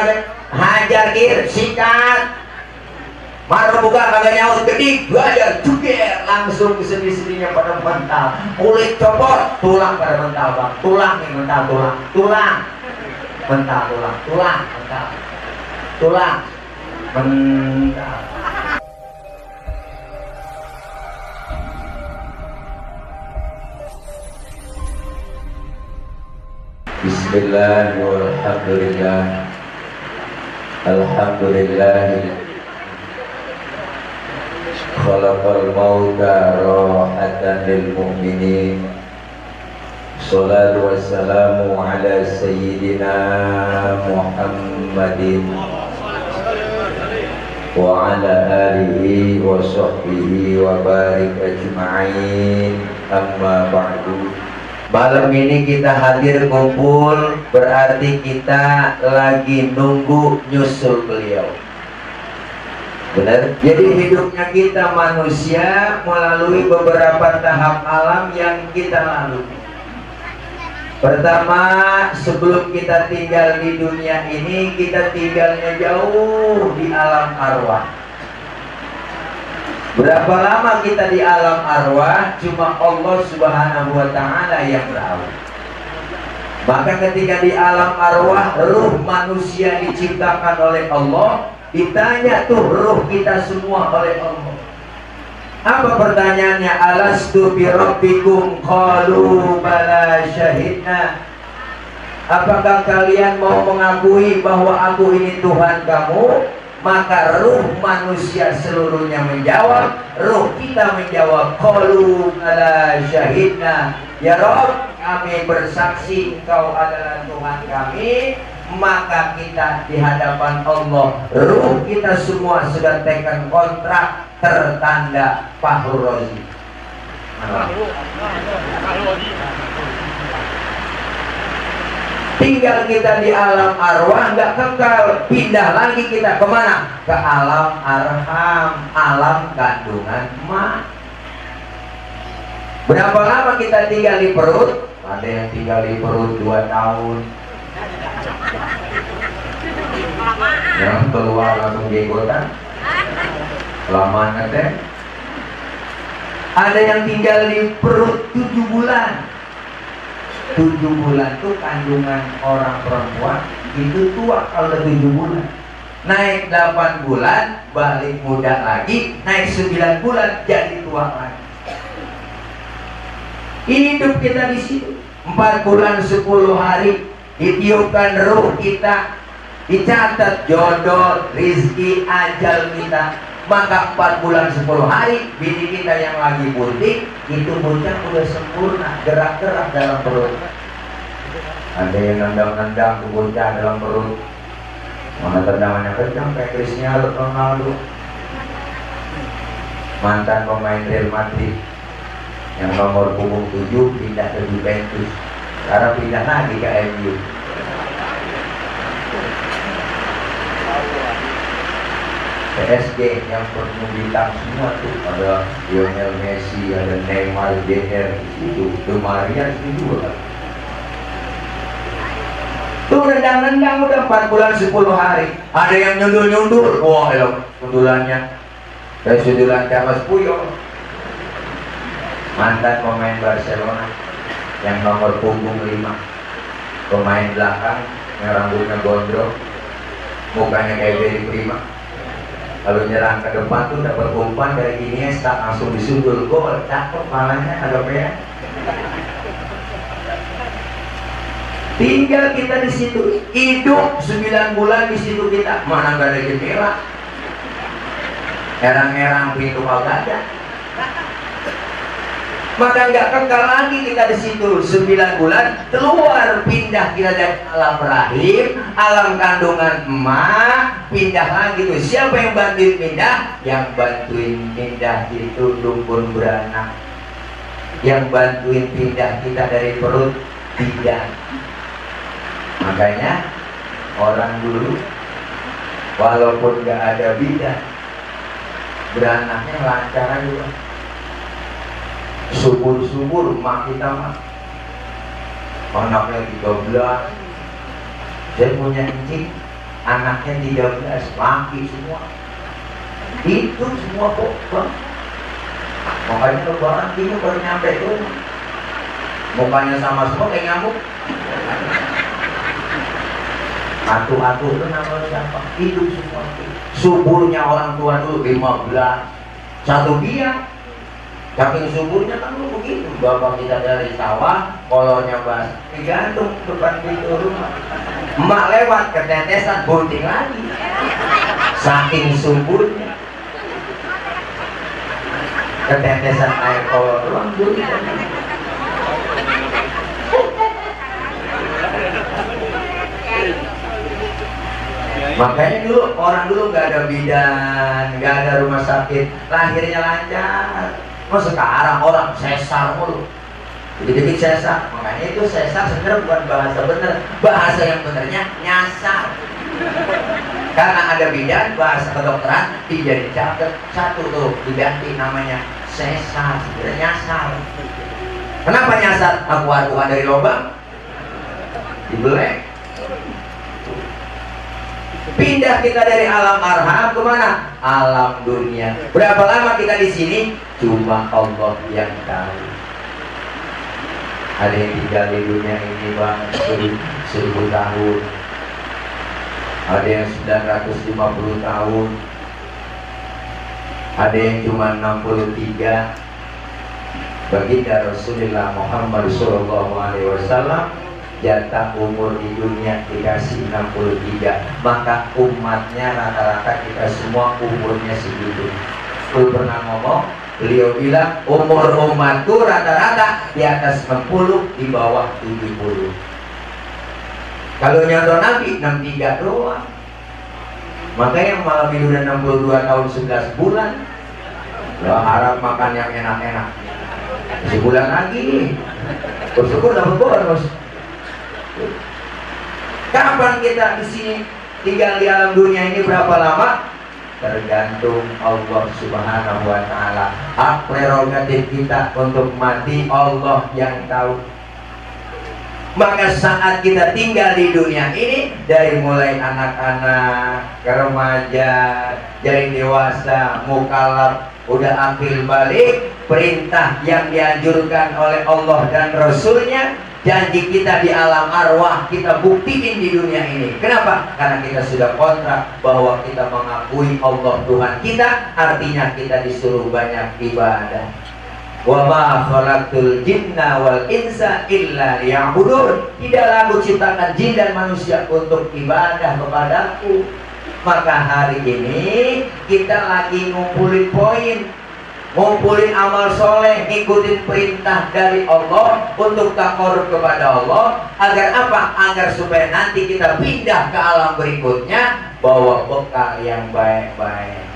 kagak hajar kir sikat. Marah buka kagak nyaut gedik hajar juger langsung sendi-sendinya pada mental. Kulit copot tulang pada mental bang. Tulang nih mental tulang mental tulang mental. Bismillah walhamdulillah. Alhamdulillah khalaqal mauta rahatan lil mu'minin. Shalatu wassalamu ala sayyidina Muhammadin wa ala alihi wa sahbihi wa barik ajma'in. Amma ba'du. Malam ini kita hadir kumpul berarti kita lagi nunggu nyusul beliau. Benar? Jadi hidupnya kita manusia melalui beberapa tahap alam yang kita lalui. Pertama, sebelum kita tinggal di dunia ini, kita tinggalnya jauh di alam arwah. Berapa lama kita di alam arwah, cuma Allah Subhanahu wa Ta'ala yang tahu. Maka ketika di alam arwah, ruh manusia diciptakan oleh Allah. Ditanya tuh ruh kita semua oleh Allah. Apa pertanyaannya? Alastu bi rabbikum? Qalu bala syahidna. Apakah kalian mau mengakui bahwa aku ini Tuhan kamu? Maka ruh manusia seluruhnya menjawab, ruh kita menjawab, qalu bala syahidna. Ya Rabb, kami bersaksi Engkau adalah Tuhan kami. Maka kita di hadapan Allah, ruh kita semua sudah tekan kontrak tertanda Fahur Rozi. Tinggal kita di alam arwah, nggak kekal, pindah lagi kita kemana? Ke alam arham, alam kandungan emak. Berapa lama kita tinggal di perut? Ada yang tinggal di perut 2 tahun. Yang keluar langsung gegotan, kelamaan teh. Ada yang tinggal di perut 7 bulan. 7 bulan tuh kandungan orang perempuan itu tua kalau 7 bulan. Naik 8 bulan balik muda lagi, naik 9 bulan jadi tua lagi. Hidup kita di situ 4 bulan 10 hari. Ditiupkan ruh kita, dicatat jodoh, rizki, ajal kita. Maka 4 bulan 10 hari bini kita yang lagi bunting itu bocah udah sempurna, gerak-gerak dalam perut. Ada yang nendang-nendang tuh bocah dalam perut. Mana tendangannya kencang kayak Cristiano Ronaldo, mantan pemain Real Madrid yang nomor punggung 7 pindah ke Juventus. Sekarang pindah lagi ke MU. PSG yang penuh bintang semua tuh, ada Lionel Messi, ada Neymar, Jenner itu, Di Maria itu juga. Tuh nendang-nendang udah 4 bulan 10 hari. Ada yang nyundul-nyundul, wah elok sundulannya kayak sundulan Carlos Puyol, mantan pemain Barcelona yang nomor punggung 5, pemain belakang yang rambutnya gondrong, mukanya kayak Ferry Prima. Kalau nyerang ke depan tuh dapat umpan dari Iniesta langsung disundul gol, cakep malahnya agak peak. Tinggal kita di situ, hidup 9 bulan di situ kita, mana gak ada jendela, erang-erang pintu kagak ada. Maka nggak kekal lagi kita di situ 9 bulan, keluar pindah kita dari alam rahim, alam kandungan emak, pindah lagi tuh. Siapa yang bantuin pindah? Yang bantuin pindah itu dukun beranak. Yang bantuin pindah kita dari perut bidan. Makanya orang dulu walaupun nggak ada bidan, beranaknya lancar aja. Subur-subur emak kita mah anaknya 13. Saya punya encing anaknya 13, laki semua. Itu semua kok bang. Makanya lebaran ini baru nyampe tuh, mukanya sama semua kayak nyamuk. Atu-atu itu nama siapa? Hidup semua. Suburnya orang tua dulu 15, satu biang. Saking suburnya kan dulu begitu. Bapak kita dari sawah, kolornya bas, digantung depan pintu rumah. Emak lewat ketetesan bunting lagi. Saking suburnya. Ketetesan air kolor doang bunting. Makanya dulu orang dulu nggak ada bidan, nggak ada rumah sakit, lahirnya lancar. Oh sekarang orang sesar mulu, dikit-dikit sesar. Makanya itu sesar sebenarnya bukan bahasa bener, bahasa yang benernya nyasar. Karena ada bidan, bahasa kedokteran dijadi catat satu tuh diganti namanya sesar, sebenarnya nyasar. Kenapa nyasar? Aku dari lubang dibelek. Pindah kita dari alam arham kemana? Alam dunia. Berapa lama kita di sini? Cuma Allah yang tahu. Ada yang tinggal di dunia ini bang 1000 tahun. Ada yang 950 tahun. Ada yang cuma 63. Baginda Rasulullah Muhammad SAW jatah umur di dunia dikasih 63, maka umatnya rata-rata kita semua umurnya segitu. Lu pernah ngomong, beliau bilang umur umatku rata-rata di atas 60, di bawah 70. Kalau nyata Nabi 63 doang. Makanya malam itu udah 62 tahun 11 bulan. Lo harap makan yang enak-enak. Sebulan lagi bersyukur dapat bonus. Kapan kita di sini tinggal di alam dunia ini berapa lama? Tergantung Allah Subhanahu wa taala. Hak prerogatif kita untuk mati Allah yang tahu. Maka saat kita tinggal di dunia ini, dari mulai anak-anak ke remaja, jadi dewasa, mukallaf, udah akil balik, perintah yang dianjurkan oleh Allah dan Rasulnya, janji kita di alam arwah kita buktiin di dunia ini. Kenapa? Karena kita sudah kontrak bahwa kita mengakui Allah Tuhan kita, artinya kita disuruh banyak ibadah. Wa ma khalaqtul jinna wal insa illa liya'budun. Tidaklah aku ciptakan jin dan manusia untuk ibadah kepadaku. Maka hari ini kita lagi ngumpulin poin, ngumpulin amal soleh, ngikutin perintah dari Allah untuk takarrub kepada Allah. Agar apa? Agar supaya nanti kita pindah ke alam berikutnya bawa bekal yang baik-baik.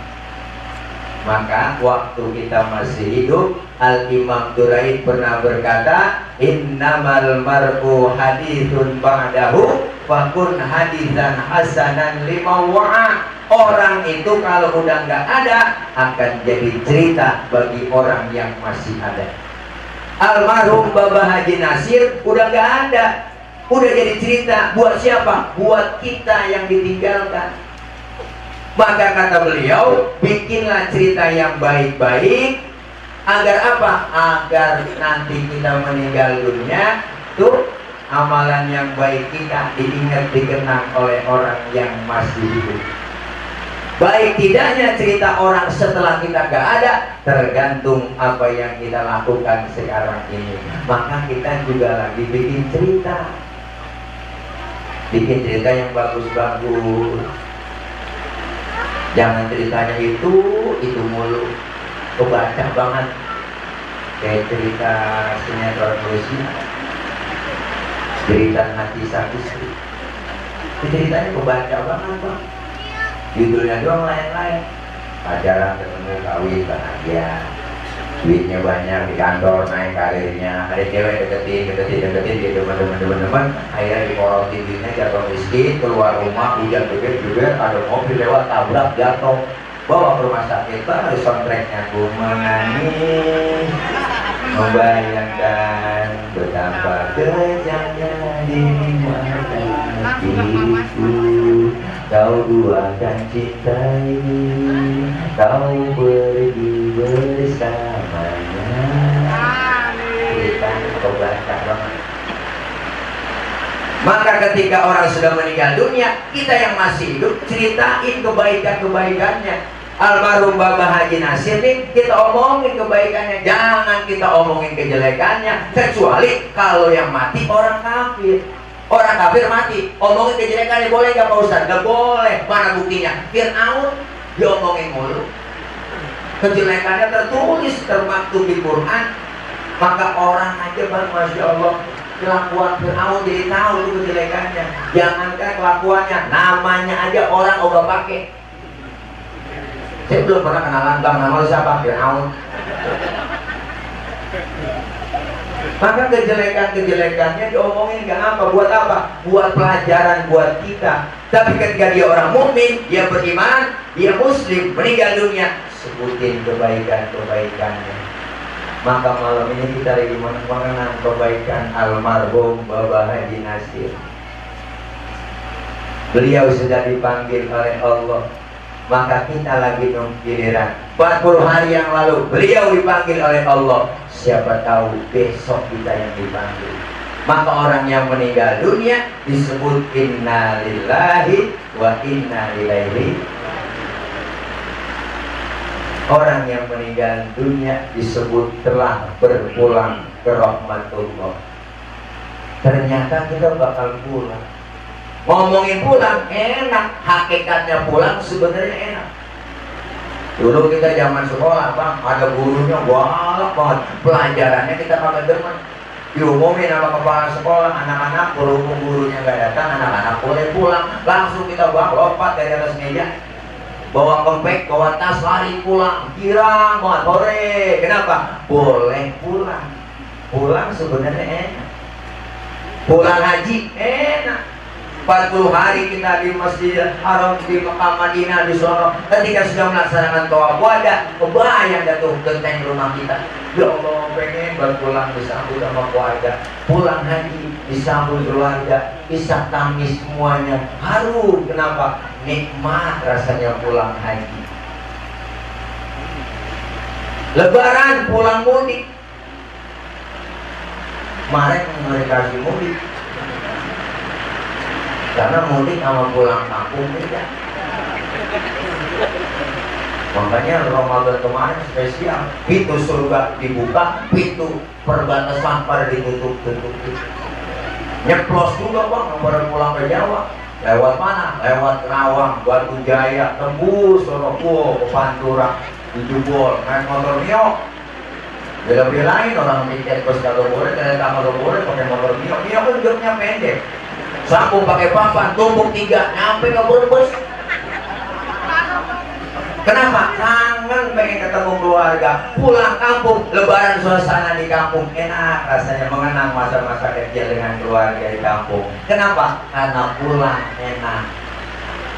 Maka waktu kita masih hidup, Al-Imam Duraid pernah berkata, innamal mar'u hadithun ba'dahu fakun hadithan hasanan lima wa'a. Orang itu kalau udah nggak ada akan jadi cerita bagi orang yang masih ada. Almarhum Bapak Haji Nasir udah nggak ada, udah jadi cerita buat siapa? Buat kita yang ditinggalkan. Maka kata beliau, bikinlah cerita yang baik-baik. Agar apa? Agar nanti kita meninggal dunia tuh amalan yang baik kita diingat, dikenang oleh orang yang masih hidup. Baik tidaknya cerita orang setelah kita gak ada tergantung apa yang kita lakukan sekarang ini. Maka kita juga lagi bikin cerita, bikin cerita yang bagus-bagus. Jangan ceritanya itu mulu, kebaca banget. Kayak cerita sinetron Rusia, cerita Nati Sakistri, ceritanya kebaca banget bang. Judulnya doang lain-lain. Pacaran, ketemu, kawin, bahagia, duitnya banyak, di kantor naik karirnya, ada cewek deketin dia demen, akhirnya diporotin duitnya, jatuh miskin, keluar rumah hujan geber, ada mobil lewat tabrak jatuh, bawa ke rumah sakit. Baru soundtracknya ku menangis membayangkan betapa kejamnya di mata diriku kau dua kan cintai, kau pergi bersamanya. Maka ketika orang sudah meninggal dunia, kita yang masih hidup ceritain kebaikan-kebaikannya. Almarhum Bapak Haji Nasir nih, kita omongin kebaikannya, jangan kita omongin kejelekannya. Kecuali kalau yang mati orang kafir. Orang kafir mati, omongin kejelekannya boleh gak Pak Ustaz? Gak boleh. Mana buktinya? Fir'aun diomongin mulu, kejelekannya tertulis, termaktub di Quran. Maka orang aja bang, Masya Allah, kelakuan Fir'aun jadi tahu itu kejelekannya. Jangankan kelakuannya, namanya aja orang obat pakai. Saya belum pernah kenalan bang, nama siapa? Fir'aun. Maka kejelekan-kejelekannya diomongin gak apa, buat apa? Buat pelajaran buat kita. Tapi ketika dia orang mukmin, dia beriman, dia muslim, meninggal dunia, sebutin kebaikan-kebaikannya. Maka malam ini kita lagi mengenang kebaikan almarhum Bapak Haji Nasir. Beliau sudah dipanggil oleh Allah, maka kita lagi nunggu giliran. 40 hari yang lalu beliau dipanggil oleh Allah. Siapa tahu besok kita yang dipanggil. Maka orang yang meninggal dunia disebut inna lillahi wa inna ilaihi. Orang yang meninggal dunia disebut telah berpulang ke rahmatullah. Ternyata kita bakal pulang. Ngomongin pulang enak, hakikatnya pulang sebenarnya enak. Dulu kita zaman sekolah bang, ada gurunya galak banget, pelajarannya kita pakai demen. Diumumin sama kepala sekolah, anak-anak berhubung gurunya gak datang, anak-anak boleh pulang. Langsung kita lompat dari atas meja, bawa kempek, bawa tas, lari pulang, girang banget, hore. Kenapa? Boleh pulang. Pulang sebenarnya enak. Pulang haji enak. 40 hari kita di Masjidil Haram, di Mekah, Madinah, di sono. Ketika sudah melaksanakan tawaf wada, kebayang jatuh genteng rumah kita. Ya Allah, pengen berpulang disambut sama keluarga. Pulang haji disambut keluarga, isak tangis semuanya. Haru, kenapa? Nikmat rasanya pulang haji. Lebaran pulang mudik. Kemarin mereka kasih mudik. Karena mudik sama pulang kampung beda. Makanya Ramadan kemarin spesial, pintu surga dibuka, pintu perbatasan pada ditutup-tutup. Nyeplos juga bang, pada pulang ke Jawa. Lewat mana? Lewat Kerawang, Batu Jaya, tembus Sorokuo, ke Pantura, dijubol, naik motor Mio. Bela-belain orang tiket bus kalau boleh, kalau boleh pakai motor Mio. Mio kan joknya pendek. Sambung pakai papan, tumpuk 3, nyampe ke Brebes. Kenapa? Kangen pengen ketemu keluarga. Pulang kampung, lebaran suasana di kampung enak rasanya, mengenang masa-masa kecil dengan keluarga di kampung. Kenapa? Karena pulang enak.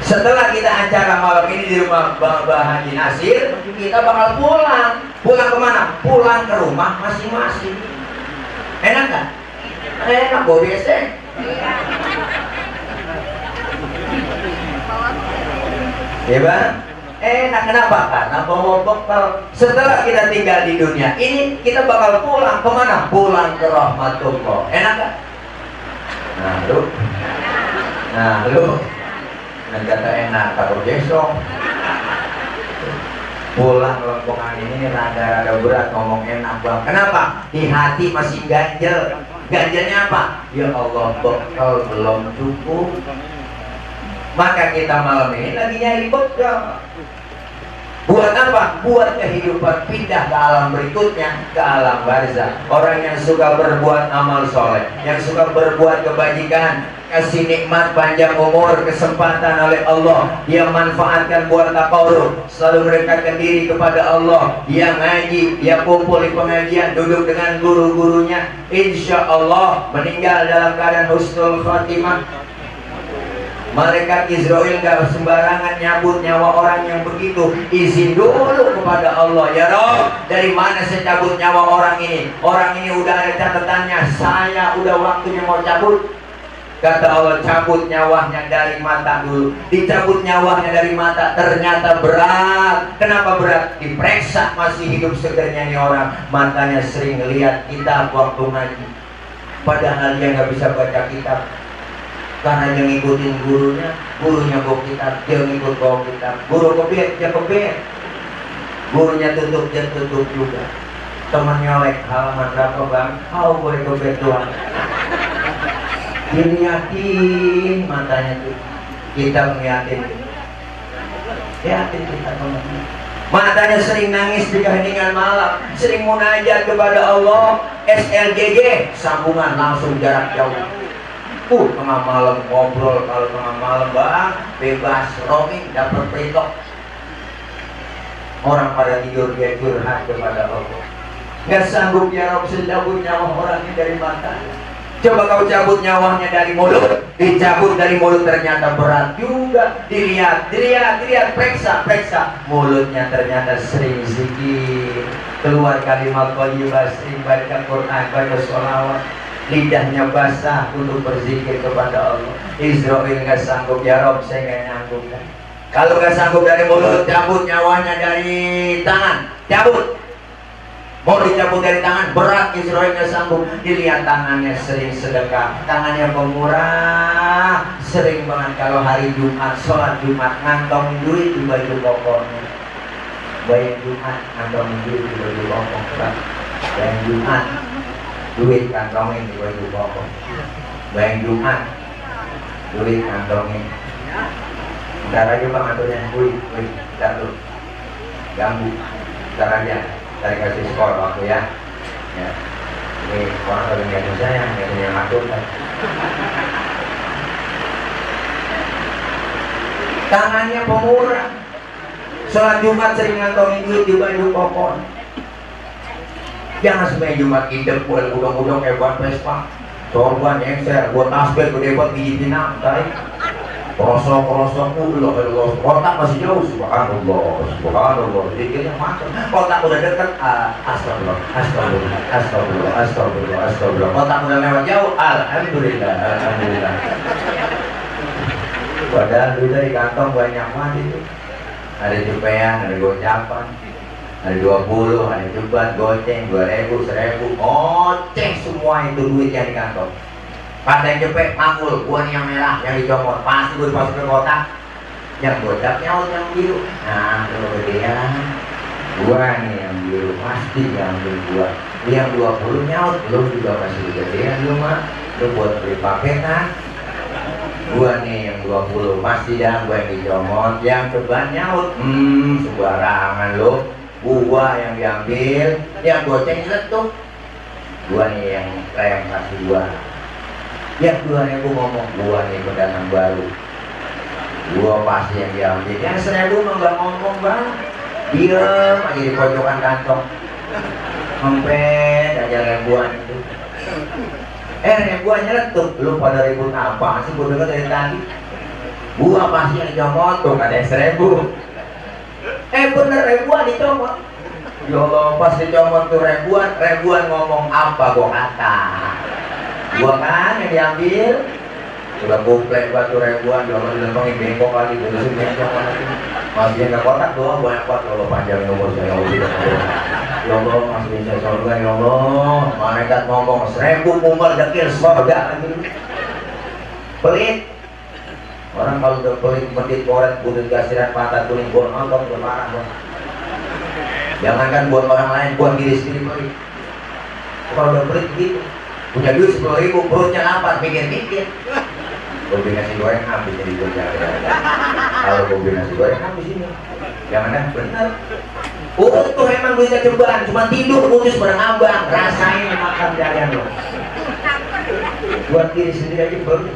Setelah kita acara malam ini di rumah Bapak Haji Nasir, kita bakal pulang. Pulang kemana? Pulang ke rumah masing-masing. Enak kan? Enak, bawa biasa. Ya bang, enak. Kenapa? Karena bawa bekal. Setelah kita tinggal di dunia ini, kita bakal pulang kemana? Pulang ke rahmatullah. Enak kan? Nah lu dan kata enak, takut besok pulang rombongan ini rada-rada berat ngomong enak bang. Kenapa? Di hati masih ganjel. Ganjelnya apa? Ya Allah, bekal belum cukup. Maka kita malam ini lagi nyari bekal. Buat apa? Buat kehidupan pindah ke alam berikutnya, ke alam barzah. Orang yang suka berbuat amal soleh, yang suka berbuat kebajikan, kasih nikmat panjang umur, kesempatan oleh Allah, dia manfaatkan buat taqarrub, selalu mendekatkan diri kepada Allah. Dia ngaji, dia kumpul di pengajian, duduk dengan guru-gurunya, insya Allah meninggal dalam keadaan husnul khatimah. Malaikat Israel gak sembarangan nyabut nyawa orang yang begitu. Izin dulu kepada Allah, ya Rob, dari mana saya cabut nyawa orang ini? Orang ini udah ada catatannya, saya udah waktunya mau cabut. Kata Allah, cabut nyawanya dari mata dulu. Dicabut nyawanya dari mata, ternyata berat. Kenapa berat? Diperiksa, masih hidup segernya nih orang. Matanya sering lihat kitab waktu ngaji, padahal dia nggak bisa baca kitab. Karena dia ngikutin gurunya bawa kitab, dia ngikut bawa kitab. Guru kebet, dia kebet. Gurunya tutup, dia tutup juga. Teman nyolek, halaman berapa bang? Oh, boleh kebet doang. Dilihatin matanya tuh, kita ngeliatin, lihatin kita ngeliatin. Matanya sering nangis di keheningan malam, sering munajat kepada Allah. SLGG, sambungan langsung jarak jauh. Tengah malam ngobrol, kalau tengah malam bang, bebas roaming, dapat pritok. Orang pada tidur, dia curhat kepada Allah. Nggak sanggup ya Rob, secabut nyawa orangnya dari mata. Coba kau cabut nyawanya dari mulut, dicabut dari mulut ternyata berat juga. Dilihat, periksa. Mulutnya ternyata sering zikir, keluar kalimat thayyibah, sering baca Quran, baca sholawat. Lidahnya basah untuk berzikir kepada Allah. Israel nggak sanggup ya Rob, saya nggak nyanggup kan. Kalau nggak sanggup dari mulut, cabut nyawanya dari tangan, cabut. Mau dicabut dari tangan, berat. Israel nggak sanggup. Dilihat tangannya sering sedekah, tangannya pemurah, sering banget kalau hari Jumat, sholat Jumat, ngantong duit di baju kokohnya. Bayang Jumat, ngantong duit di baju kokoh. Bayang Jumat, duit kantongin di baju kokoh. Bayang Jumat, duit kantongin. Bentar aja bang, aturnya, duit, bentar tuh, ganggu, bentar aja. Saya kasih skor waktu ya. Ini orang lagi nggak bisa ya, nggak punya atur kan. Tangannya pemurah. Sholat Jumat sering ngantongin duit di baju kokon. Jangan semuanya Jumat idem, udang-udang kayak buat Vespa. Sorban engser, buat tasbih gede buat biji pinang, tarik. Krosok Allah, kotak masih jauh, subhanallah, dikirnya macam kotak udah dekat, astagfirullah, kotak udah lewat jauh, alhamdulillah. Padahal duitnya di kantong banyak banget itu. Ada cepean, ada gocapan, ada 20, ada cebat, goceng, 2000, 1000, goceng semua itu duit yang di kantong. Pas yang cepet, makul, gua nih yang merah, yang dicomot, pasti gua dimasukin kotak. Yang gocap nyaut yang biru. Nah, kalau gedean, gua nih yang biru, pasti diambil gua. Yang 20 nyaut, lu juga masih gedean lu mah. Lu buat beli paketan. Gua nih yang 20, pasti dah gua yang dicomot. Yang ceban nyaut, sembarangan lu. Gua yang diambil, yang goceng letuk. Gua nih yang kasih gua. Yang 2000 ngomong, gua nih pendatang baru, gua pasti yang diambil. Yang 1000 mah nggak ngomong bang, diem aja di pojokan kantong, ngempet aja ribuan itu. Ribuan nyeletuk, lu pada ribut apa sih? Gua denger dari tadi, gua pasti yang dicomot tuh, ada 1000. Bener ribuan dicomot. Ya Allah, pas dicomot tuh ribuan ngomong apa gua kata. Gua kan yang diambil, udah komplek batu ribuan, jangan dilempangin bengkok kali, berusin bengkok lagi. Masih nggak kotak doang, banyak banget. Ya Allah, panjang umur saya, ya Allah, masih saya surga, ya Allah. Malaikat ngomong 1000 umur dekil surga lagi. Pelit. Orang kalau udah pelit, medit, koret, butuh gasiran, patah, kuning, buat nonton, udah marah bang. Jangankan buat orang lain, buat diri sendiri pelit. Kalau udah pelit gitu, punya duit 10.000, perutnya lapar, mikir-mikir. Gue beli nasi goreng habis jadi gue cari. Kalau gue beli nasi goreng habis ini. Jangan kan bener. Tuh emang duitnya cobaan, cuma tidur putus bareng abang. Rasain makan jarian lo. Buat diri sendiri aja perlu.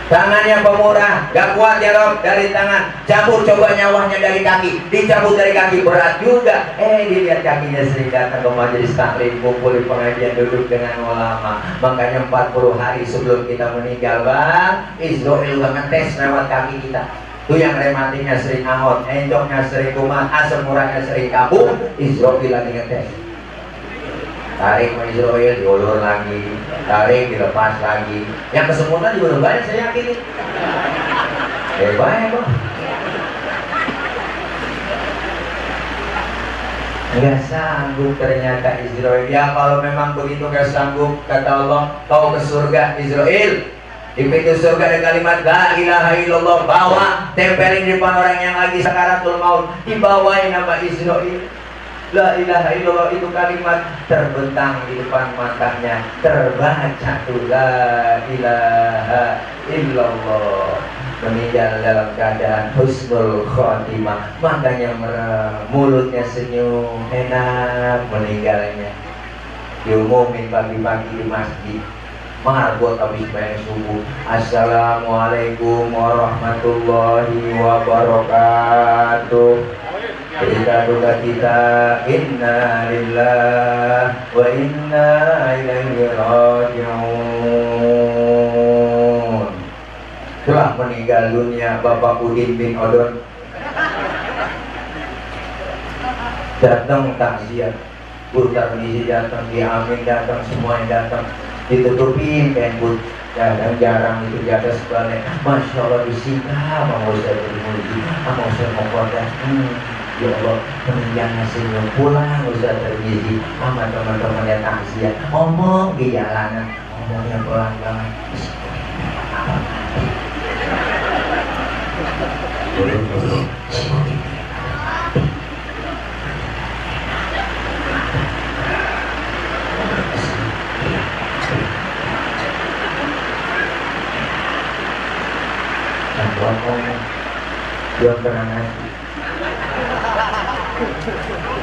Tangannya pemurah, gak kuat ya Rob, dari tangan. Cabut coba nyawanya dari kaki, dicabut dari kaki, berat juga. Dilihat kakinya sering datang ke majelis taklim, kumpul di pengajian, duduk dengan ulama. Makanya 40 hari sebelum kita meninggal bang, Israel udah ngetes lewat kaki kita. Tuh yang rematiknya sering angot, encoknya sering kumat, asam uratnya sering kabur, Israel lagi ngetes. tarik sama Israel, diulur lagi, tarik, dilepas lagi. Yang kesemutan juga banyak, saya yakin. Banyak bang. Nggak sanggup ternyata Israel. Ya kalau memang begitu nggak sanggup, kata Allah, kau ke surga Israel. Di pintu surga ada kalimat la ilaha illallah, bawa, tempelin di depan orang yang lagi sakaratul maut, dibawain nama Israel. La ilaha illallah itu kalimat terbentang di depan matanya, terbaca tuh la ilaha illallah. Meninggal dalam keadaan husnul khotimah, matanya merah, mulutnya senyum, enak meninggalnya. Diumumin pagi-pagi di masjid, marbot habis bayar subuh. Assalamualaikum warahmatullahi wabarakatuh. Berita duka kita, inna lillahi wa inna ilaihi raji'un. Telah meninggal dunia Bapak Udin bin Odon. Datang takziah, Burta Penisi datang, Amin datang, semua yang datang, ditutupin kain but. Jarang itu di atas planet. Masya Allah disita Bang Ustaz Termuji, Bang Ustaz Mokoda. Ya Allah, meninggalnya senyum, pulang Ustaz Termuji sama teman-teman yang takziah. Ngomong di jalanan, ngomongnya pelan-pelan. Dulu-dulu belum pernah nasi,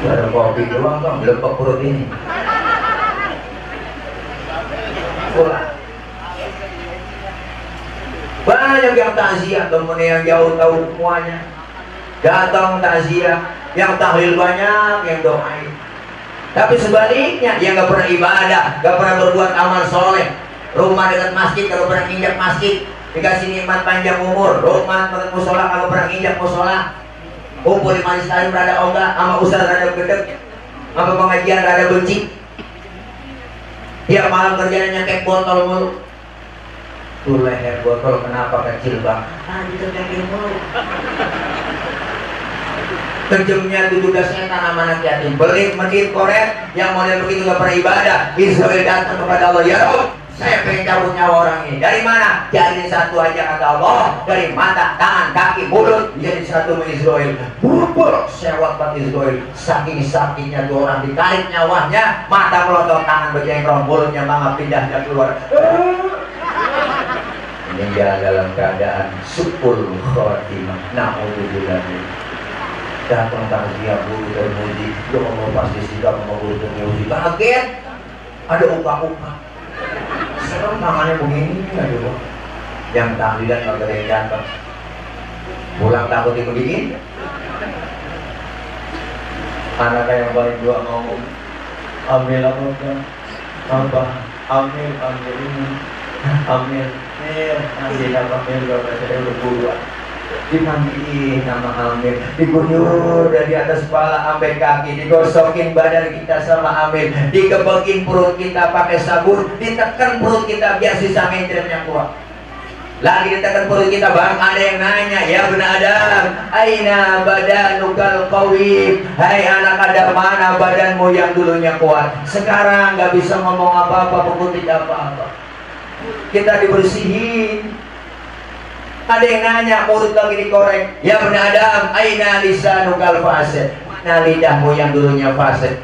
baru kopi doang bang, belum perut ini. Pulang. Banyak yang takziah, temen yang jauh tahu semuanya. Datang takziah, yang tahlil banyak, yang doain. Tapi sebaliknya, yang gak pernah ibadah, gak pernah berbuat amal soleh, rumah dekat masjid, gak pernah nginjak masjid, dikasih nikmat panjang umur, rumah dekat musola, gak pernah nginjak musola, kumpul di majelis taklim rada ogah, sama ustaz rada gedeg, sama pengajian rada benci. Tiap malam kerjanya nyakek botol mulu. Tuh leher botol kenapa kecil bang? Ditekekin mulu. Kejamnya itu juga setan sama anak yatim. Belit, medit, koret, yang model begitu gak pernah ibadah. Israel datang kepada Allah, ya Rabb, saya pengen cabut nyawa orang ini. Dari mana? Jadi satu aja kata Allah. Dari mata, tangan, kaki, mulut, jadi satu sama Israel. Bubur sewot bat Israel. Saking sakitnya tuh orang, ditarik nyawanya, mata melotot, tangan berjengkrong, mulutnya mangap pindah dan keluar. Meninggal dalam keadaan syukur khotimah. Na'udzubillah. Datang takziah Guru Termuji, ya Allah pasti sikap sama Guru Termuji. Kaget, ada uka-uka. Serem tangannya begini aja bang. Yang tahlilan gak ada yang datang. Pulang takut begini. Anak yang paling dua ngomong, ambil apa? Ambil ini. Ambil apa juga saya udah buat. Dipanggil nama Amir, diguyur dari atas kepala sampai kaki, digosokin badan kita sama Amir, dikebekin perut kita pakai sabun, ditekan perut kita biar sisa mencernya keluar. Lagi ditekan perut kita bang, ada yang nanya, ya benar Adam, aina badanukal qawim, hai anak Adam, mana badanmu yang dulunya kuat, sekarang nggak bisa ngomong apa-apa, pengutip apa-apa. Kita dibersihin. Ada yang nanya, mulut lagi dikorek, ya benar Adam, aina lisanukal fasid, mana lidahmu yang dulunya fasid.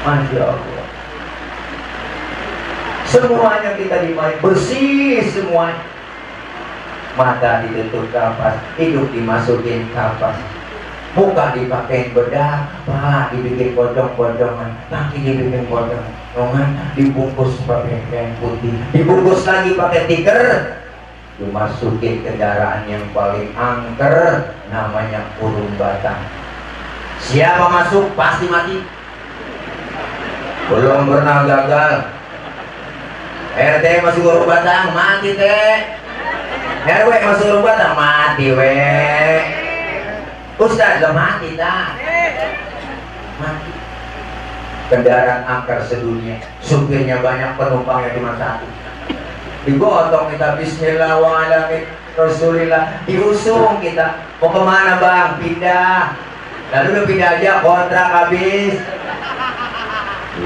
Masya Allah. Semuanya kita dimai bersih semuanya. Mata ditutup kapas, hidup dimasukin kapas, muka dipakein bedak, paha dibikin pocong-pocongan, kaki dibikin pocong, lengan dibungkus pakai kain putih, dibungkus lagi pakai tikar, dimasukin kendaraan yang paling angker, namanya kurung batang. Siapa masuk pasti mati. Belum pernah gagal. RT masuk kurung batang mati teh. RW masuk kurung batang mati weh. Ustaz, udah mati dah. Mati. Kendaraan angker sedunia, supirnya banyak, penumpangnya cuma satu. Digotong kita, bismillah wa ala rasulillah, diusung kita. Mau kemana bang? Pindah. Lalu udah pindah aja, kontrak habis.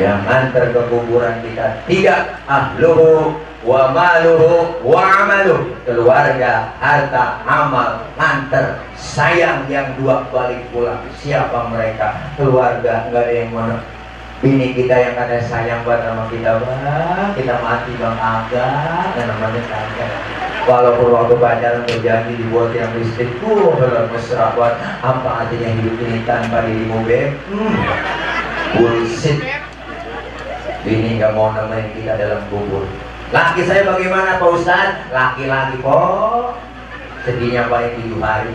Yang antar ke kuburan kita tidak ahluhu wa maluhu wa amaluh, keluarga, harta, amal, antar. Sayang yang dua balik pulang. Siapa mereka? Keluarga, nggak ada yang mana. Bini kita yang ada sayang banget sama kita, bang, kita mati bang, agak dan namanya kagak. Walaupun waktu pacaran berjanji dibuat yang listrik, belum mesra banget. Apa artinya hidup ini tanpa dirimu beb? Bullshit. Bini nggak mau nemenin kita dalam kubur. Laki saya bagaimana Pak Ustaz? Laki-laki kok sedihnya paling 7 hari.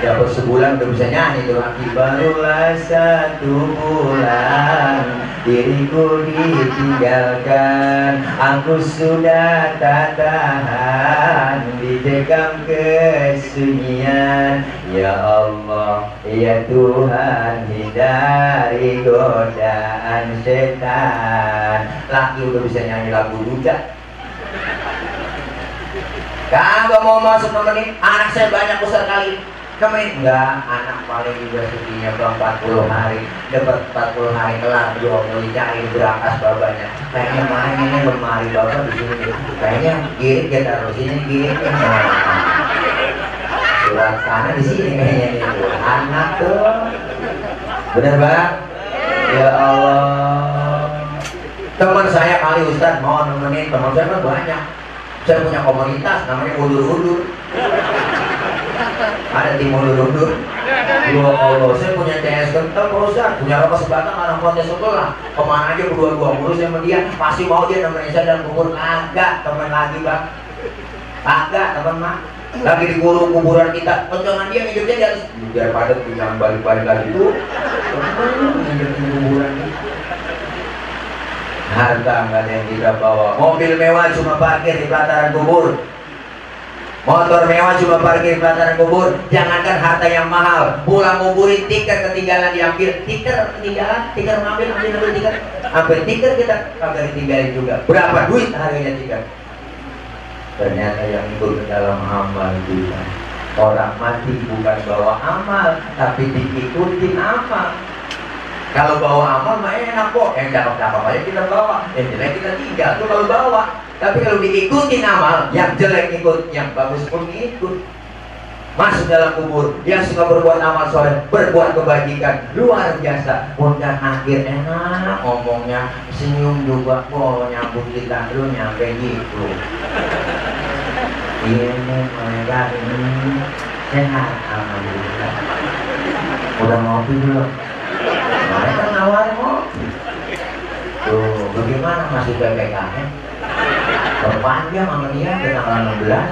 Dapat sebulan udah bisa nyanyi tuh. Laki barulah 1 bulan diriku ditinggalkan, aku sudah tak tahan didekam kesunyian. Ya Allah, ya Tuhan, hindari godaan setan. Laki udah bisa nyanyi lagu duda. Kagak mau masuk nemenin, anak saya banyak besar kali. Kemen enggak, anak paling juga sedihnya 40 hari, dapat 40 hari kelar, dia mau dicari berakas babanya. Kayaknya main ini lemari bapak di sini, kayaknya girit ya taruh sini girit. Surat sana di sini kayaknya nih, anak tuh, bener bang? Ya Allah, teman saya kali Ustaz mau nemenin, teman saya kan banyak. Saya punya komunitas namanya Udur-Udur. Ada tim Udur-Udur. Ya Allah, saya punya CS kental Pak Ustaz, punya rokok sebatang, anak kontes sekolah. Kemana aja berdua-dua mulu sama dia, pasti mau dia nemenin saya dalam kubur. Kagak, teman lagi bang. Kagak, teman mah. Lagi di kuburan kita, kencangan dia ngidupnya di atas. Biar padat, jangan balik-balik lagi tuh. Ngidupin kuburan kita. Harta nggak ada yang kita bawa. Mobil mewah cuma parkir di pelataran kubur. Motor mewah cuma parkir di pelataran kubur. Jangankan harta yang mahal, pulang nguburin tiket ketinggalan diambil. Tiket ketinggalan, tiket ambil tiket. Ambil tiket kita kagak ditinggalin juga. Berapa duit harganya tiket? Ternyata yang ikut ke dalam amal kita. Orang mati bukan bawa amal, tapi diikutin amal. Kalau bawa amal mah enak kok, yang cakep-cakep aja kita bawa, yang jelek kita tinggal tuh kalau bawa. Tapi kalau diikutin amal, yang jelek ikut, yang bagus pun ikut. Masuk dalam kubur, yang suka berbuat amal soleh, berbuat kebajikan, luar biasa. Pundak akhir enak, ngomongnya senyum juga, nyambut kita lu nyampe gitu. Ini mereka ini sehat, alhamdulillah. Udah ngopi belum? Mereka nawarin ngopi. Tuh, bagaimana masih PPKM? Perpanjang sama dia ke tanggal 16.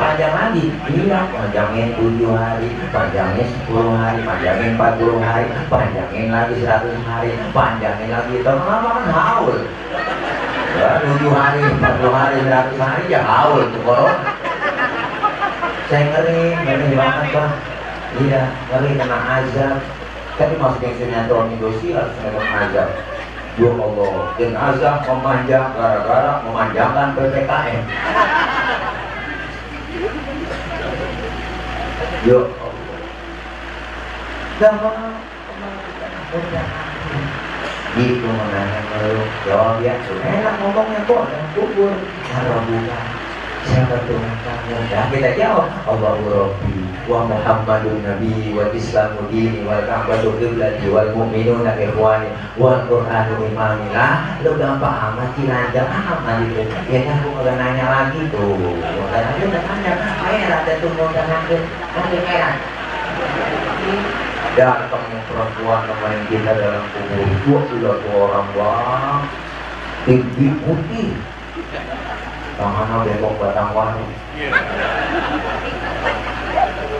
Panjang lagi? Iya, panjangin 7 hari, panjangin 10 hari, panjangin 40 hari, panjangin lagi 100 hari, panjangin lagi. Lama-lama kan haul. 7 hari, 40 hari, 100 hari ya haul tuh corona. Saya ngeri banget bang. Iya, ngeri kena azab. Tapi maksudnya sinetron Indonesia harus sinetron azab. Ya Allah, jenazah memanjang gara-gara memanjangkan PPKM. Ya Allah. Jangan gitu menanya meluk. Jawab ya, enak ngomongnya kok dan kubur. Kalau bukan, siapa Tuhan kamu? Dan kita jawab, Allahu Rabbi wa Muhammadun Nabi wa Islamu dini wal Ka'batu qiblati wal mu'minuna ikhwani wal Qur'anu imami. Lah, lu gampang amat sih, lanjang amat itu. Ya kan aku nggak nanya lagi tuh. Karena dia udah nanya, heran dan tuh mau nanya, nanti heran. Datang perempuan nemenin kita dalam kubur. Sudah 2 orang bang, tinggi putih, tangannya bengkok batang warung.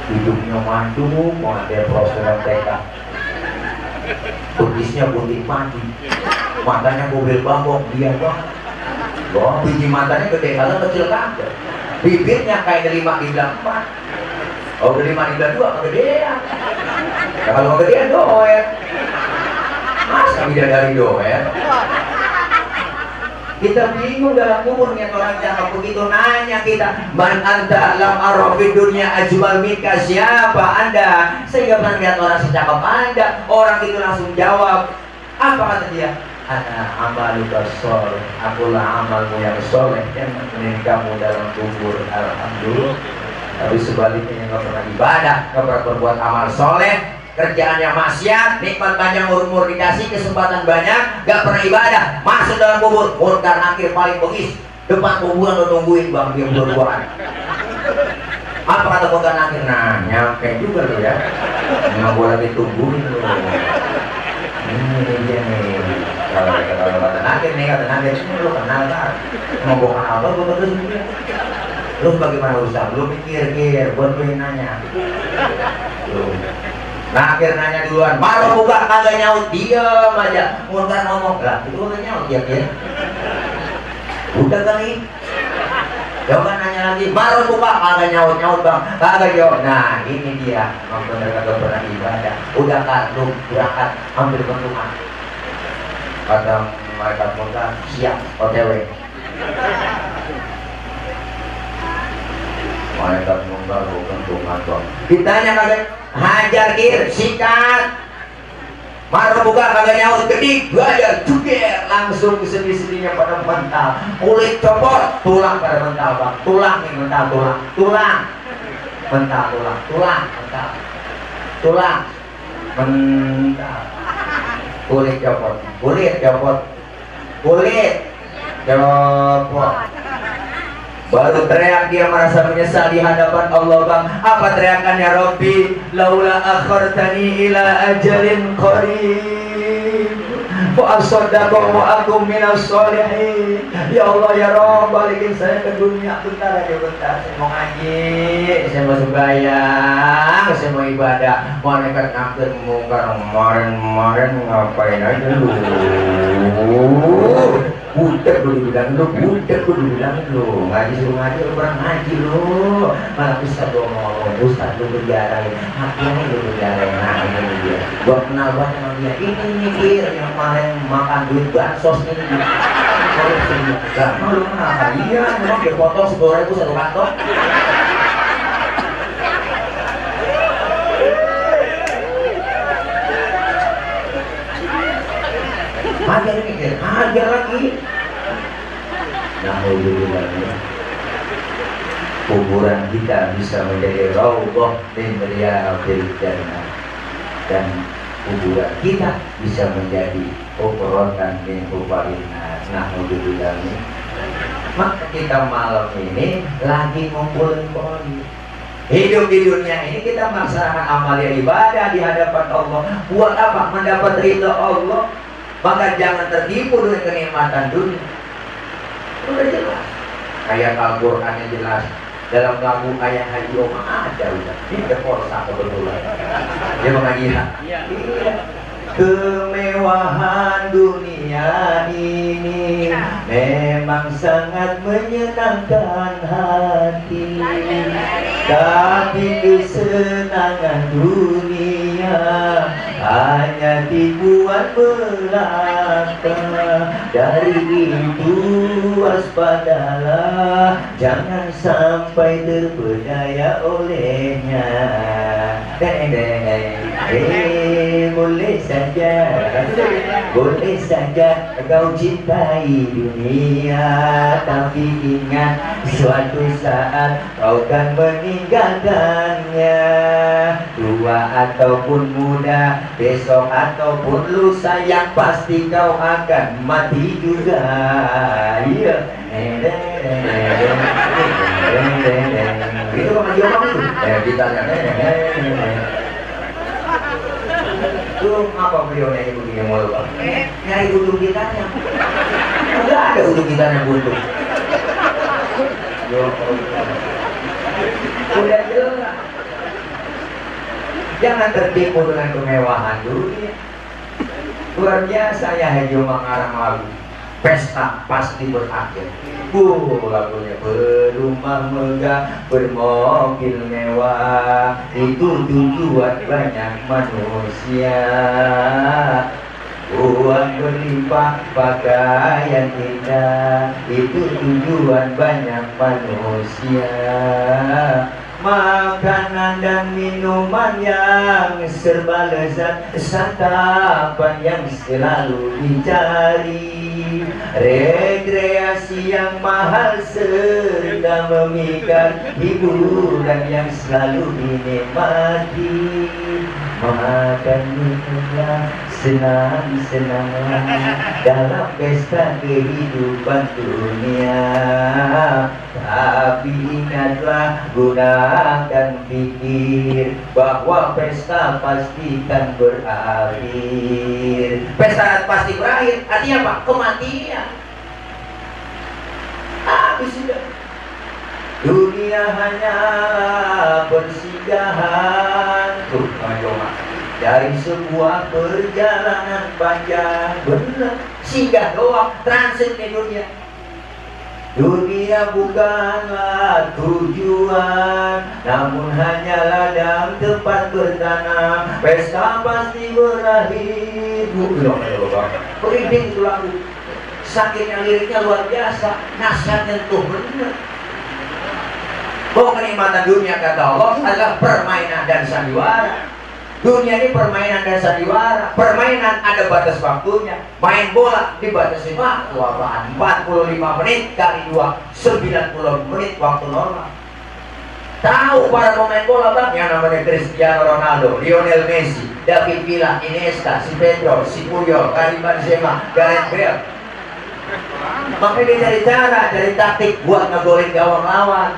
Hidupnya mandu, mau ada proses TK. Begisnya putih mati, matanya mobil bambok, dia bang. Wah, biji matanya gede kagak, kecil kagak. Bibirnya kayak 5 di belakang 4. Oh beli manila 2 kegedean. Nah, kalau kegedean doer. Masa bidadari doer? Kita bingung dalam kubur niat orang cakap begitu, nanya kita, man anta lam arafi dunia ajmal minka, siapa anda? Sehingga melihat orang secakap anda, orang itu langsung jawab, apa kata dia? Ana amaluka sholeh, akulah amalmu yang soleh yang menemani kamu dalam kubur. Alhamdulillah. Tapi sebaliknya yang nggak pernah ibadah, nggak pernah berbuat amal soleh, kerjaannya maksiat, nikmat banyak, umur dikasih, kesempatan banyak, gak pernah ibadah, masuk dalam kubur, munkar nakir paling bengis, depan kuburan lo nungguin bang, dia berduaan. Apa kata munkar nakir? Nah, nyampe juga lo ya, nggak boleh ditungguin lo. Ini dia nih, kalau kata nakir nih, kata nakir, lo kenal kan? Mau bukan apa, gue terus dia. Lo bagaimana urusan? Lo pikir-pikir, buat gue nanya. Lo. Nah akhir nanya duluan, marah buka kagak nyaut, diam aja, muntah ngomong lah, itu kagak nyaut ya. Udah kali, jangan nanya lagi, marah buka kagak nyaut bang, kagak jawab. Nah ini dia, bener kagak pernah ibadah, udah kardus berangkat ambil bentukan. Kata malaikat munkar, siap OTW. Malaikat munkar bentukan bang. Ditanya kagak. Hajar kir, sikat, marah buka kagak nyaut, gedik, gajar, juger, langsung sendi-sendinya pada mental, kulit copot, tulang pada mental bang, tulang nih mental, tulang, mental, tulang, mental, tulang, mental, kulit copot, baru teriak, dia merasa menyesal di hadapan Allah bang. Apa teriakannya? Rabbi laula akhartani ila ajalin qarib fa asaddaqu wa akum minas sholihin. Ya Allah ya Rabb, balikin saya ke dunia bentar aja, bentar saya mau ngaji, saya mau sembahyang, saya mau ibadah. Malaikat nakir munkar, kemarin ngapain aja lu? Budak lu dibilang lu, ngaji suruh ngaji, lu kurang ngaji lu, malah bisa dong ngomong, ustaz lu berjarain, hatinya lu berjarain. Nah ini dia, gua kenal banget sama dia, ini dia yang kemarin makan duit bansos ini. Gak mau lu kenapa? Iya, memang dia potong 10.000 satu kantong. Hajar lagi. Alhamdulillah, kuburan kita bisa menjadi raudhah min riyadil jannah, dan kuburan kita bisa menjadi hufratan min hufarin nar. Alhamdulillah. Maka kita malam ini lagi ngumpulin poin. Hidup di dunia ini kita melaksanakan amalia ibadah di hadapan Allah. Buat apa? Mendapat ridha Allah. Maka jangan tertipu dengan kenikmatan dunia. Udah jelas. Ayat Al-Qur'annya jelas. Dalam lagu ayat Haji Omar ada udah. Ini ada Polsa kebetulan. Dia mengaji. Iya. Kemewahan dunia ini memang sangat menyenangkan hati, tapi kesenangan dunia hanya tipuan belaka. Dari itu waspadalah, jangan sampai terpedaya olehnya. Boleh saja kau cintai dunia, tapi ingat suatu saat kau kan meninggalkannya. Tua ataupun muda, besok ataupun lusa, yang pasti kau akan mati juga. Iya. Itu kan dia ngomong itu. Kita lu apa beliau nyanyi begini mulu bang? Nyari ujung gitarnya. Enggak ada ujung gitarnya buntu. Udah jelas. Jangan tertipu dengan kemewahan dunia. Luar biasa ya Haji Omar ngarang lagu. pesta pasti berakhir. Lagunya berumah megah, bermobil mewah, itu tujuan banyak manusia. Uang berlimpah, pakaian indah, itu tujuan banyak manusia. Makanan dan minuman yang serba lezat, santapan yang selalu dicari, rekreasi yang mahal serta memikat, hiburan yang selalu dinikmati. Makan minumlah senang-senang dalam pesta kehidupan dunia. Tapi ingatlah, gunakan pikir bahwa pesta pasti kan berakhir. Pesta pasti berakhir, artinya apa? Kematian. Habis sudah. Dunia hanya persinggahan dari sebuah perjalanan panjang. Benar, singgah doang, transit di dunia. Dunia bukanlah tujuan, namun hanyalah ladang tempat bertanam. Pesta pasti berakhir. Merinding itu lagu. Sakitnya liriknya luar biasa, nasihatnya tuh benar. Bahwa kenikmatan dunia kata Allah adalah permainan dan sandiwara. Dunia ini permainan dan sandiwara. Permainan ada batas waktunya. Main bola dibatasi waktu apaan? 45 menit kali 2, 90 menit waktu normal. Tahu para pemain bola bang yang namanya Cristiano Ronaldo, Lionel Messi, David Villa, Iniesta, si Pedro, si Puyol, Karim Benzema, Gareth Bale. Makanya dia cari cara, cari taktik buat ngegolin gawang lawan.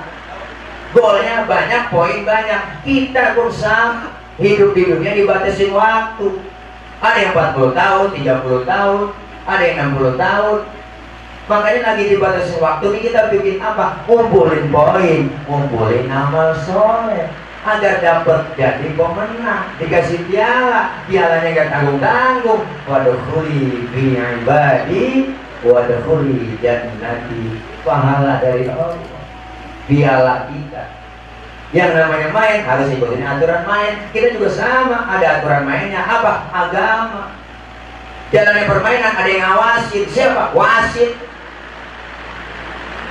Golnya banyak, poin banyak. Kita pun sama, hidup di dunia dibatasin waktu. Ada yang 40 tahun, 30 tahun, ada yang 60 tahun. Makanya lagi dibatasin waktu ini kita bikin apa? Ngumpulin poin, ngumpulin amal soleh agar dapat jadi pemenang, dikasih piala. Pialanya gak tanggung-tanggung. Wadkhuli fi ibadi wadkhuli jannati. Pahala dari Allah, piala kita. Yang namanya main harus ikutin aturan main. Kita juga sama, ada aturan mainnya. Apa? Agama. Jalannya permainan ada yang ngawasin. Siapa? Wasit.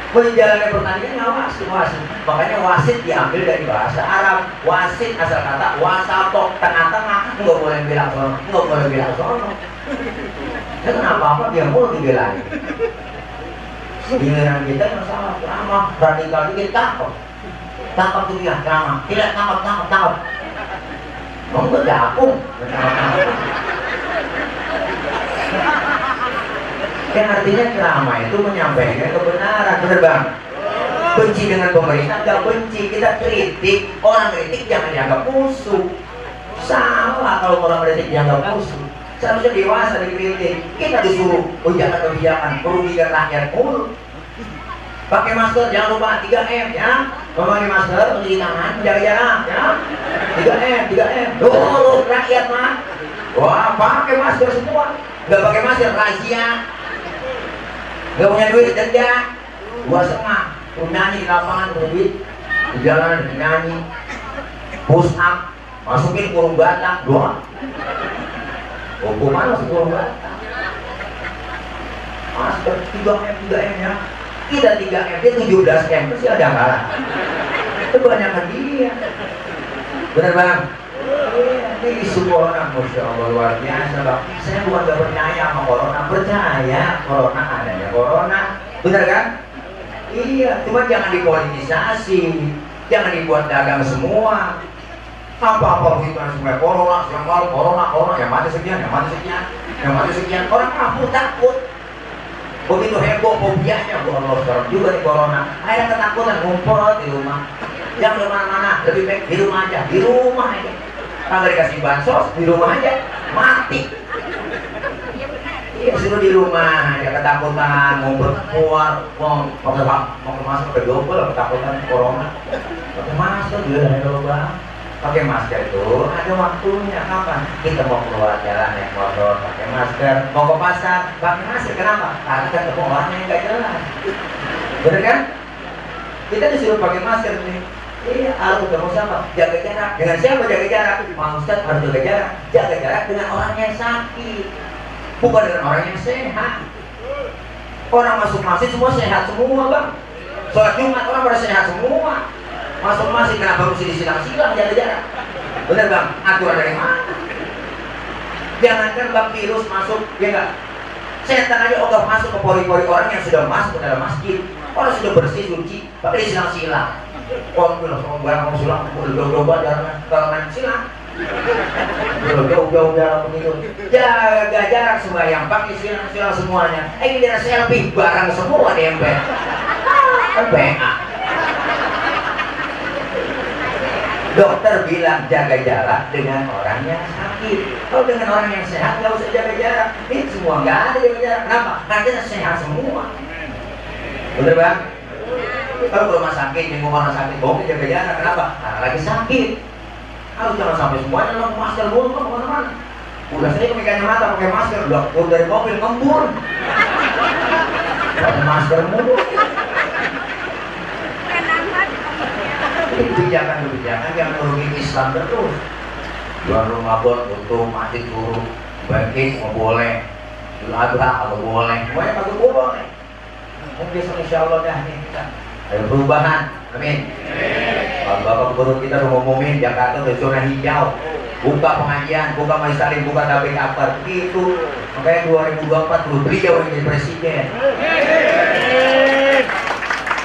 Menjalankan pertandingan ngawasin, wasit. Makanya wasit diambil dari bahasa Arab. Wasit asal kata wasatok, tengah-tengah. Nggak boleh bilang sono, nggak boleh bilang sono. Ya kenapa apa dia mau dibelain? Giliran kita yang salah, ceramah, radikal dikit, tangkap. Tangkap tuh dia, ceramah. Tidak, tangkap. Kamu nggak gabung. Yang artinya ceramah itu menyampaikan kebenaran, benar bang? Benci dengan pemerintah, nggak benci. Kita kritik, orang kritik jangan dianggap musuh. Salah kalau orang kritik dianggap musuh. Seharusnya dewasa dikritik. Kita disuruh ujakan kebijakan, merugikan rakyat mulu. Pakai masker, jangan lupa 3M ya. Memakai masker, mencuci tangan, menjaga jarak ya. 3M. Loh, rakyat mah. Wah, pakai masker semua. Nggak pakai masker, rahasia. Nggak punya duit, denda 2,5. Nyanyi di lapangan, duit. Di jalan, nyanyi. Push up, masukin kurung batang, doang. Hukuman masuk kurung batang. Masker 3M ya. Kita 3M, dia 17M, pasti ada kalah. Itu banyakan dia. Bener bang? Ini isu corona, Masya Allah luar biasa bang. Saya bukan gak percaya sama corona, percaya corona adanya corona. Bener kan? Iya, cuma jangan dipolitisasi, jangan dibuat dagang semua. Apa-apa begitu semua corona, yang mati sekian. Orang kabur takut. Begitu heboh fobianya, Allah sekarang juga nih corona. Ada ketakutan ngumpul di rumah. Jangan kemana-mana, lebih baik di rumah aja. Kalau dikasih bansos di rumah aja, mati. Iya, suruh di rumah aja, ketakutan ngumpul keluar, mau ke masuk ke double, ketakutan corona. Pakai masker juga ada bang. Pakai masker itu ada waktunya. Kapan kita mau keluar jalan naik motor pakai masker, mau ke pasar pakai masker. Kenapa? Karena ketemu orang yang nggak jelas. Bener kan? Kita disuruh pakai masker nih. Iya, harus ketemu siapa? Jaga jarak. Dengan siapa jaga jarak? Pak Ustadz harus jaga jarak. Jaga jarak dengan orang yang sakit, bukan dengan orang yang sehat. Orang masuk masjid semua sehat semua, bang. Sholat Jumat orang pada sehat semua. Masuk masjid kenapa mesti disilang-silang jaga jarak? Bener bang? Aturan dari mana? Jangankan bang virus masuk, ya enggak? Setan aja ogah masuk ke pori-pori orang yang sudah masuk ke dalam masjid. Orang sudah bersih suci, pakai disilang-silang. Orang bilang sama barang kamu silang, jauh-jauh jaraknya, kalau main silang. Jauh-jauh jarak begitu. Jaga jarak semua yang pakai silang-silang semuanya. Ini dia selfie barang semua dempet. Kan BA. Dokter bilang jaga jarak dengan orang yang sakit. Kalau dengan orang yang sehat nggak usah jaga jarak. Ini semua nggak ada jaga jarak. Kenapa? Karena kita sehat semua. Bener bang? Kalau rumah sakit, yang rumah sakit, boleh jaga jarak. Kenapa? Karena lagi sakit. Kalau jangan sampai semuanya lo masker mulu kan kemana-mana. Udah saya pakai kacamata, pakai masker, udah turun dari mobil ngembur. Pakai masker mulu. Kebijakan yang merugikan Islam terus. Bulan Ramadan untuk mati turun, bagi nggak boleh, Idul Adha nggak boleh, semuanya nggak boleh. Mungkin insya Allah dah nih kita ada perubahan, amin. Kalau bapak guru kita udah ngomongin Jakarta udah zona hijau, buka pengajian, buka majelis taklim, buka tablik akbar, gitu. Makanya 2024 beliau yang jadi presiden.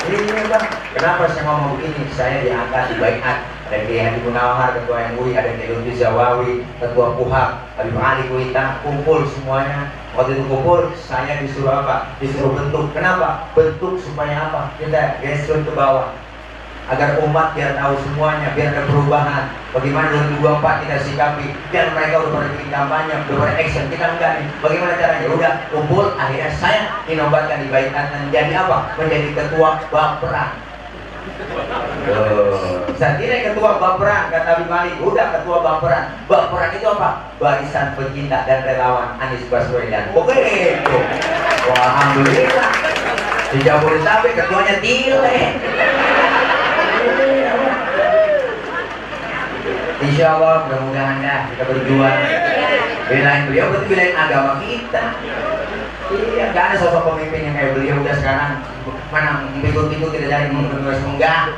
Ini bang, kenapa saya ngomong begini? Saya diangkat di baiat, ada Kiai Haji Munawar, ketua MUI, ada Kiai Lutfi Zawawi, ketua PUHAP, Habib Ali Kuita, kumpul semuanya. Waktu itu kumpul, saya disuruh apa? Disuruh bentuk. Kenapa? Bentuk supaya apa? Kita gestur ke bawah, agar umat biar tahu semuanya, biar ada perubahan. Bagaimana 2024 kita sikapi? Biar mereka udah pada bikin kampanye, udah pada action, kita enggak nih. Bagaimana caranya? Udah kumpul, akhirnya saya dinobatkan di baiat menjadi apa? Menjadi ketua Bapperan. Saat ini ketua Bapperan, kata Habib Ali, udah ketua Bapperan. Bapperan itu apa? Barisan Pecinta dan Relawan Anies Baswedan. Oke itu. Wah, alhamdulillah. Di Jabodetabek ketuanya Tile. Insya Allah mudah-mudahan dah kita berjuang belain beliau, berarti belain agama kita. Iya, gak ada sosok pemimpin yang kayak beliau udah sekarang mana pintu-pintu kita cari menurut enggak.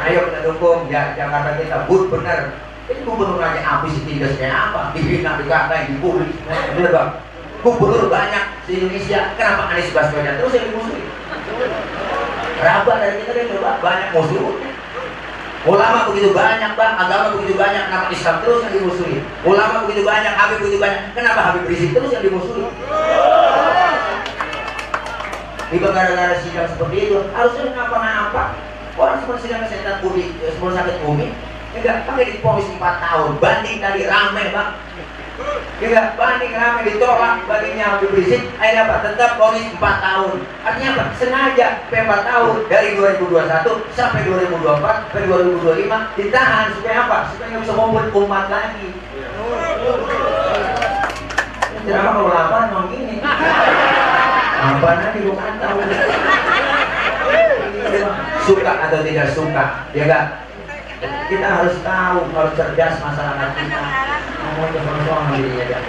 Ayo kita dukung Jakarta kita, but bener. Ini gubernur aja habis ditindas kayak apa? Dibina, dikatain, dibully. Bener bang? Gubernur banyak di Indonesia, kenapa Anies Baswedan terus yang dimusuhin? Rabat dari kita deh coba, banyak musuh. Ulama begitu banyak bang, agama begitu banyak, kenapa Islam terus yang dimusuhi? Ulama begitu banyak, Habib begitu banyak, kenapa Habib Rizik terus yang dimusuhi? Tiba gara-gara sidang seperti itu, harusnya kenapa-napa. Orang seperti sidang kesehatan bumi, sebelum sakit bumi, enggak pakai diponis 4 tahun, banding tadi rame bang. Enggak, banding rame ditolak baginya Habib Rizik, akhirnya apa? Tetap ponis 4 tahun. Artinya apa? Sengaja 4 tahun dari 2021 sampai 2024 sampai 2025 ditahan supaya apa? Supaya nggak bisa ngumpul umat lagi. Kenapa kalau lapar ngomong gini? Apa nanti bukan tahu? Suka atau tidak suka, ya enggak? Kita harus tahu, harus cerdas masyarakat kita. Ngomong ke soal dirinya aja.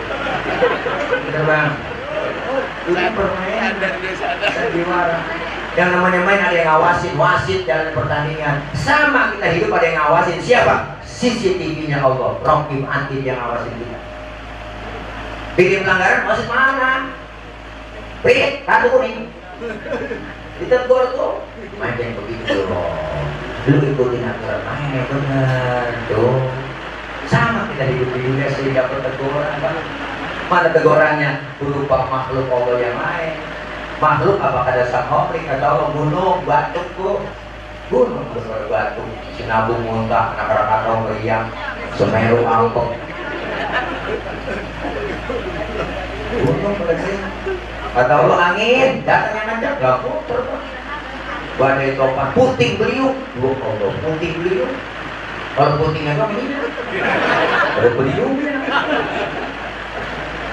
Bener bang? Ini permainan sandiwara. Yang namanya main ada yang ngawasin, wasit jalan pertandingan. Sama kita hidup ada yang ngawasin. Siapa? CCTV-nya Allah, Raqib Atid yang ngawasin kita. Bikin pelanggaran, wasit mana? Beri, kartu kuning. Ditegur tuh. Main yang begitu loh. Lu ikutin aturan main yang benar tuh. Sama kita hidup di dunia sehingga dapat teguran. Mana tegurannya? Berupa makhluk Allah yang lain. Makhluk apakah dasar hoplik atau gunung, batu tuh. Gunung besar batu, Sinabung muntah, Krakatau meriang, Semeru angkok. Gunung berarti. Kata Allah angin, datangnya ngajak, gak puter. Badai topan, puting beliung, Allah, puting beliung. Kalau putingnya tuh ini, ada peniup.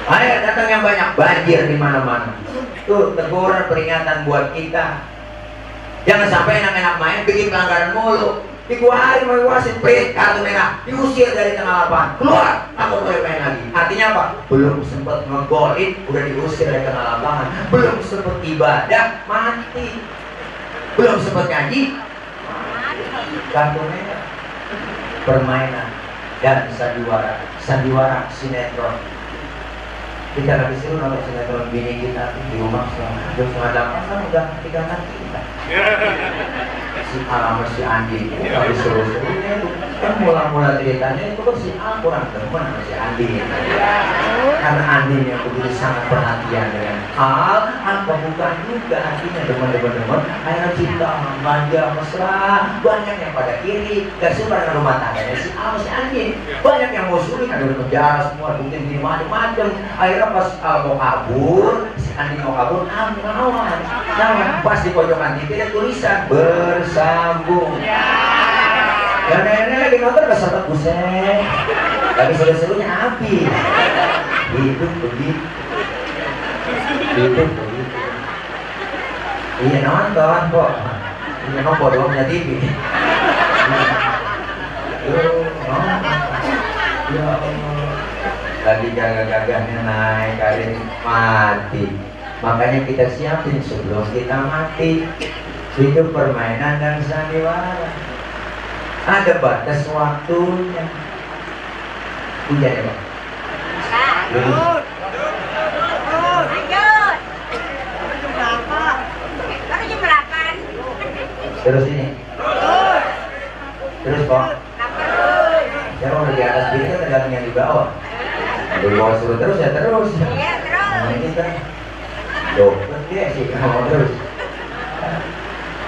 Ayo datang yang banyak, banjir di mana-mana. Tuh teguran peringatan buat kita. Jangan sampai enak-enak main bikin pelanggaran mulu. Dikeluarin mau wasit print kartu merah, diusir dari tengah lapangan. Keluar, aku boleh main lagi. Artinya apa? Belum sempat ngegolin, udah diusir dari tengah lapangan. Belum sempat ibadah, mati. Belum sempat ngaji, kartu merah. Permainan dan sandiwara sinetron. Kita lagi seru nonton sinetron bini kita di rumah terus ngadang kan udah tinggalkan kita. Si A sama si Andi itu habis seru-serunya itu kan mula-mula ceritanya itu kan si A kurang teman sama si Andi. Karena Andi yang begitu sangat perhatian dengan hal apa bukan juga artinya teman-teman akhirnya cinta manja mesra, banyak yang pada iri gak suka dengan rumah tangganya si A sama si Andi, banyak yang musuhin ada di penjara semua mungkin di macam-macam. Akhirnya pas mau kabur, si Andi mau kabur, ngelawan. Pas di pojokan TV ada tulisan bersambung. Dan nenek lagi nonton keserta buset. Lagi seru-serunya habis. Hidup begitu. Iya nonton kok. Ini memang bodohnya TV. Ya Allah. Lagi gagah-gagahnya naik kali mati. Makanya kita siapin sebelum kita mati. Itu permainan dan sandiwara. Ada batas waktunya. Hujan ya Pak? Lanjut. Baru jam 8. Terus ini. Terus kok. Saya udah di atas gini kan tergantung yang di bawah. Di bawah suruh terus ya terus. Iya terus. Nah ini kan. Loh, dia sih mau terus.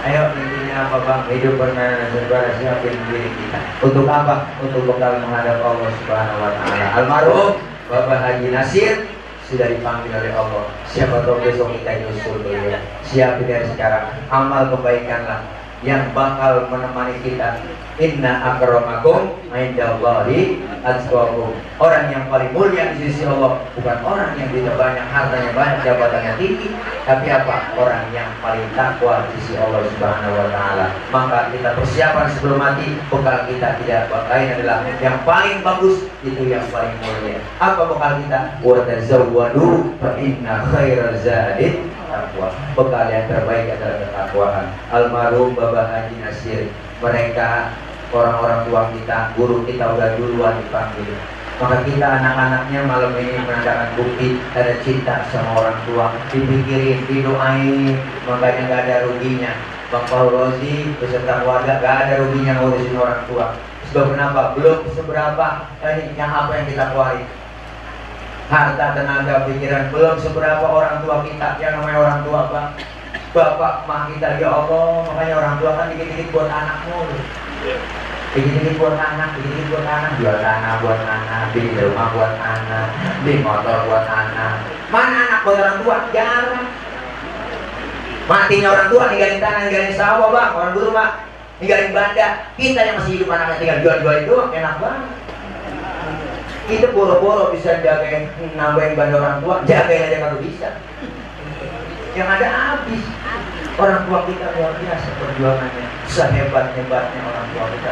Ayo intinya apa Bang? Hidup permainan dan sandiwara, siapin diri kita. Untuk apa? Untuk bekal menghadap Allah Subhanahu Wa Taala. Almarhum Bapak Haji Nasir sudah dipanggil oleh Allah. Siapa tahu besok kita nyusul beliau. Siapin dari sekarang. Amal kebaikanlah yang bakal menemani kita. Inna akramakum indallahi atqakum. Orang yang paling mulia di sisi Allah bukan orang yang tidak banyak hartanya, banyak jabatannya tinggi, tapi apa? Orang yang paling takwa di sisi Allah Subhanahu Wa Taala. Maka kita persiapan sebelum mati, bekal kita tidak lain adalah yang paling bagus, itu yang paling mulia. Apa bekal kita? Wa tazawwadu fa inna khairaz zadi taqwa. Bekal yang terbaik adalah ketakwaan. Almarhum Bapak Haji Nasir, mereka orang-orang tua kita, guru kita udah duluan dipanggil. Maka kita anak-anaknya malam ini menandakan bukti ada cinta sama orang tua. Dipikirin, didoain, makanya gak ada ruginya. Bang Faurozi beserta keluarga gak ada ruginya ngurusin orang tua. Sebab kenapa? Belum seberapa yang apa yang kita keluarin. Harta, tenaga, pikiran belum seberapa orang tua kita. Yang namanya orang tua Bang, bapak, mak kita, ya Allah. Makanya orang tua kan dikit-dikit buat anakmu. Dikit-dikit buat anak, dikit-dikit buat anak. Jual tanah buat anak, beli rumah buat anak, beli motor buat anak. Mana anak buat orang tua? Jarang. Matinya orang tua ninggalin tanah, ninggalin sawah Bang. Orang dulu Pak ninggalin banda. Kita yang masih hidup anaknya tinggal jual-jual itu enak banget. Kita boro-boro bisa jagain, nambahin banda orang tua, jagain aja kalau bisa. Yang ada habis. Orang tua kita luar biasa perjuangannya, sehebat-hebatnya orang tua kita.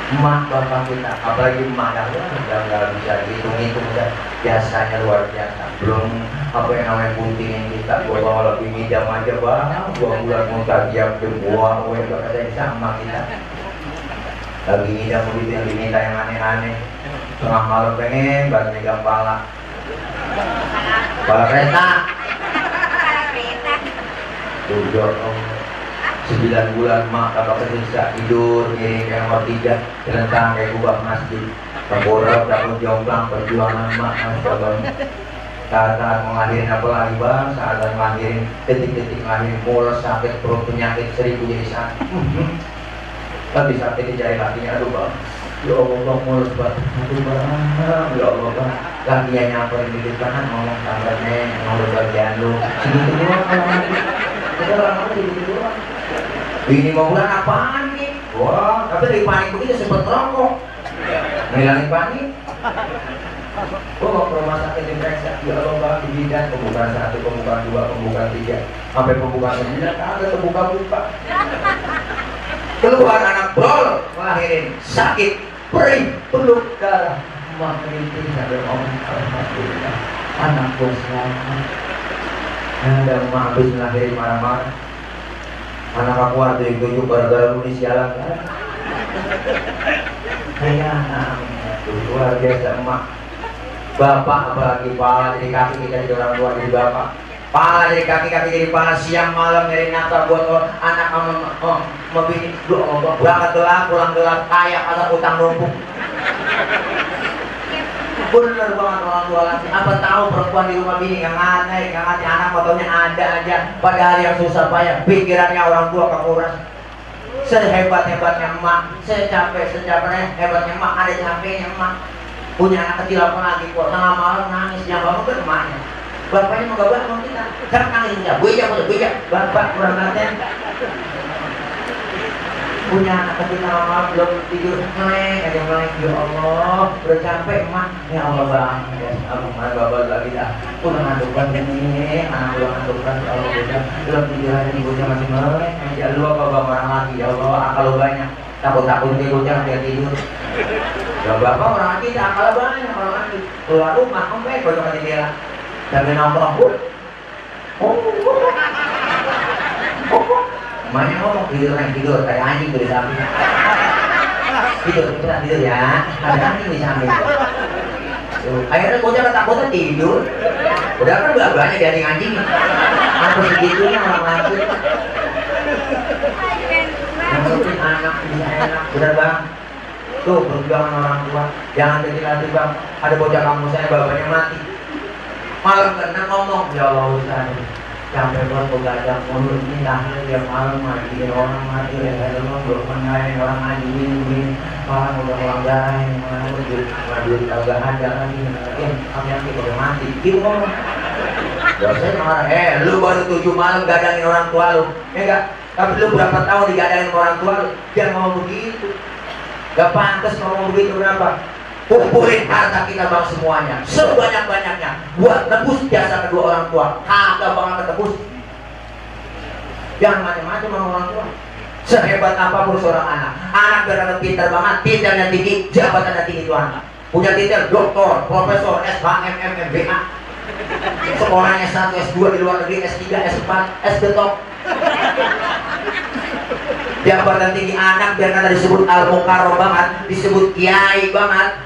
Emak bapak kita, apalagi emak udah nggak bisa dihitung-hitung, udah biasanya luar biasa. Belum apa yang namanya buntingin kita, bawa lagi ngidam aja Bang, 2 bulan muntah diam buang, gak ada yang sama kita. Lagi ngidam begitu yang diminta yang aneh-aneh. Tengah malam pengen banget megang pala kereta. Udah 9 bulan mak kakak kesiksa tidur miring yang nomor 3 terentang kayak kubah masjid. Tengkurap takut jomplang perjuangan mak Masya Allah. Saat ngelahirin apa lagi Bang, saat ngelahirin detik-detik ngelahirin mules, sakit perut, penyakit 1000 jadi sakit. Tapi sakit di jari kakinya, aduh Bang, ya Allah Bang, mules banget, aduh Bang, ya Allah Bang. Lakinya nyamperin di depan ngomong kabarnya, ngomong bagian lu segitu doang. Kita orang-orang segitu doang. Ini mau bulan apaan nih? Wah, tapi dari panik begitu sempat ngerokok. Ngilangin panik. Gua mau ke rumah sakit diperiksa, ya Allah Pak, di bidan pembukaan 1, pembukaan 2, pembukaan 3, sampai pembukaan 9, kagak terbuka-buka. Keluar anak brol, lahirin sakit, perih, peluk darah, emak merintis sampai ngomong alhamdulillah, anak gua selamat. Ada emak habis lahirin marah-marah. Anak aku ada yang tunjuk gara-gara lu di sialan kan? Saya anak luar biasa emak. Bapak apalagi pala dari kaki kita jadi orang tua jadi bapak, pala dari kaki-kaki jadi pala, siang malam nyari nafkah buat anak sama bini. Berangkat gelap pulang gelap, kaya ada utang numpuk. Bener banget orang tua laki. Apa tahu perempuan di rumah bini yang aneh anak fotonya ada aja, padahal yang susah payah pikirannya orang tua kekuras. Sehebat-hebatnya emak, secapek-capeknya hebatnya emak, ada capeknya emak. Punya anak kecil apa lagi kok tengah malam nangis, yang bangun kan emaknya. Bapaknya mau gak bangun kita, jangan nangis aja, bujak, bapak kurang latihan. Punya anak kecil tengah malam belum tidur, melek aja melek, ya Allah, udah capek emak, ya Allah bang, ya Allah mana bapak lagi dah, udah ngantukkan ini, anak udah ngantukkan, ya Allah bocah, belum tidur aja nih bocah masih melek, ya lu apa marah lagi, ya Allah akal lu banyak, takut nih bocah biar tidur. Ya bapak orang kita akal banyak orang lagi keluar rumah sampai bocor di dia sampai nongkrong emaknya ngomong tidur kayak anjing tuh di samping tidur ya ada anjing di samping akhirnya bocor takutnya tidur udah kan banyak jadi anjing apa segitunya orang lagi yang penting anak bisa enak bener bang. Tuh perjuangan orang tua, jangan jadi latih bang. Ada bocah kampung saya bapaknya mati. Malam kena ngomong, ya Allah Ustaz, sampai buat begadang mulut ini lahir dia malam mati orang mati ya saya belum mengain orang ngaji ini malam udah orang lain malam udah kagak ada lagi kami udah mati. Gitu ngomong. Ya saya marah, lu baru 7 malam gadangin orang tua lu, ya enggak? Tapi lu berapa tahun digadangin orang tua lu? Jangan ngomong begitu. Gak pantas ngomong begitu, kenapa? Kumpulin harta kita bang semuanya, sebanyak-banyaknya buat tebus jasa kedua orang tua. Kagak bakal ketebus. Jangan macam-macam sama orang tua. Sehebat apapun seorang anak berada pintar banget, titelnya tinggi, jabatannya tinggi tuan. Punya titel doktor, profesor, SHM, MBA. Sekolahnya S1, S2 di luar negeri, S3, S4, S-Getok. Jabatan tinggi anak biar kata disebut al-mukarram banget, disebut kiai banget.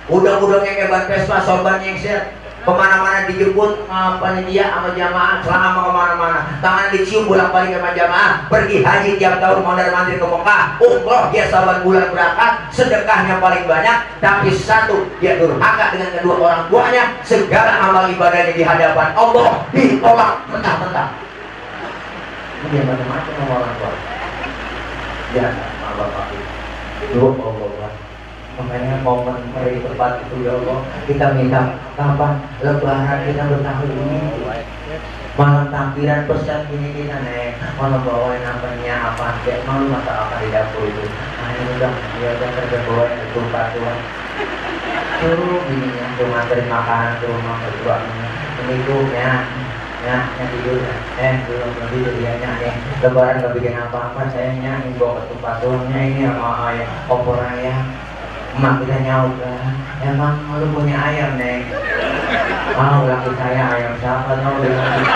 Udang-udangnya kayak ban Vespa, sorban nyengser, kemana-mana dijemput panitia sama jamaah, selama kemana-mana. Tangan dicium bolak-balik sama jamaah, pergi haji tiap tahun mondar-mandir ke Mekah, umroh dia saban bulan berangkat, sedekahnya paling banyak. Tapi satu, dia durhaka dengan kedua orang tuanya, segala amal ibadahnya di hadapan Allah ditolak mentah-mentah. Dia macam-macam sama orang tua. Ya, Allah Pak. Doa Allah. Makanya momen hari tepat itu ya Allah, kita minta kapan lebaran kita bertahun ini. Malam takbiran pesan gini kita nih, mau bawain apanya apa? Kayak malu masak apa di dapur itu. Nah ini udah, dia udah kerja bawain itu patuan. Tuh gini ya, tuh nganterin makanan tuh rumah berduanya. Ini tuh ya. Ya tidur belum lebih jadinya nih lebaran gak bikin apa-apa sayangnya ini bawa ketupat patunnya ini sama ayam opor ayam emak kita nyaut kan emang lu punya ayam nih laki saya ayam siapa tau dengan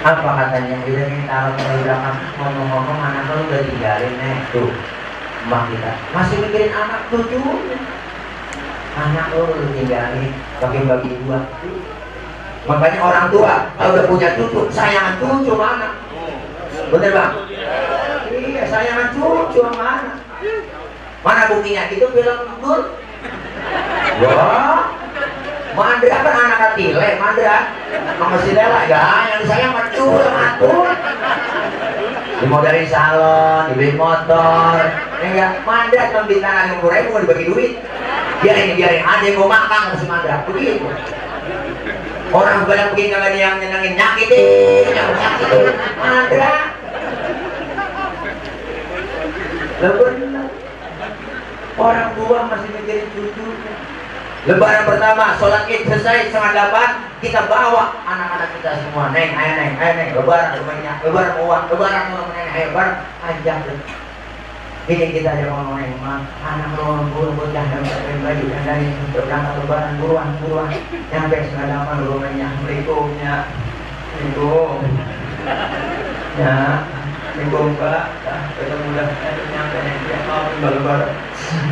apa katanya udah nih taruh ke belakang ngomong-ngomong anak lu udah tinggalin nih tuh emak kita masih mikirin anak cucunya. Anak lo tinggalin pakai bagi dua. Makanya orang tua kalau udah punya cucu sayangan cucu sama anak. Bener bang? Iya sayangan cucu sama anak. Mana buktinya itu film Nur? Wah, Mandra kan anak Atile, Mandra sama si Lela ya yang disayang macul sama atur. Dimodalin salon, dibeli motor, enggak Mandra cuma bintang 50.000 mau dibagi duit. Biarin ada yang mau makan harus Mandra begitu. Orang banyak begini kalau yang nyenengin nyakitin Mandra Lebaran. Orang tua masih mikirin cucunya. Lebaran pertama, sholat id selesai 7:30, kita bawa anak-anak kita semua, neng, lebaran rumahnya, lebaran uang, lebaran uang, neng, ayo lebaran, ajak. Ini kita aja ngomong neng, anak lu bocah dan baju dan dari untuk berangkat lebaran buruan, nyampe 7:30 rumahnya, assalamualaikumnya, assalamualaikum, ya, assalamualaikum Pak, ketemu dah, nyampe lebaran.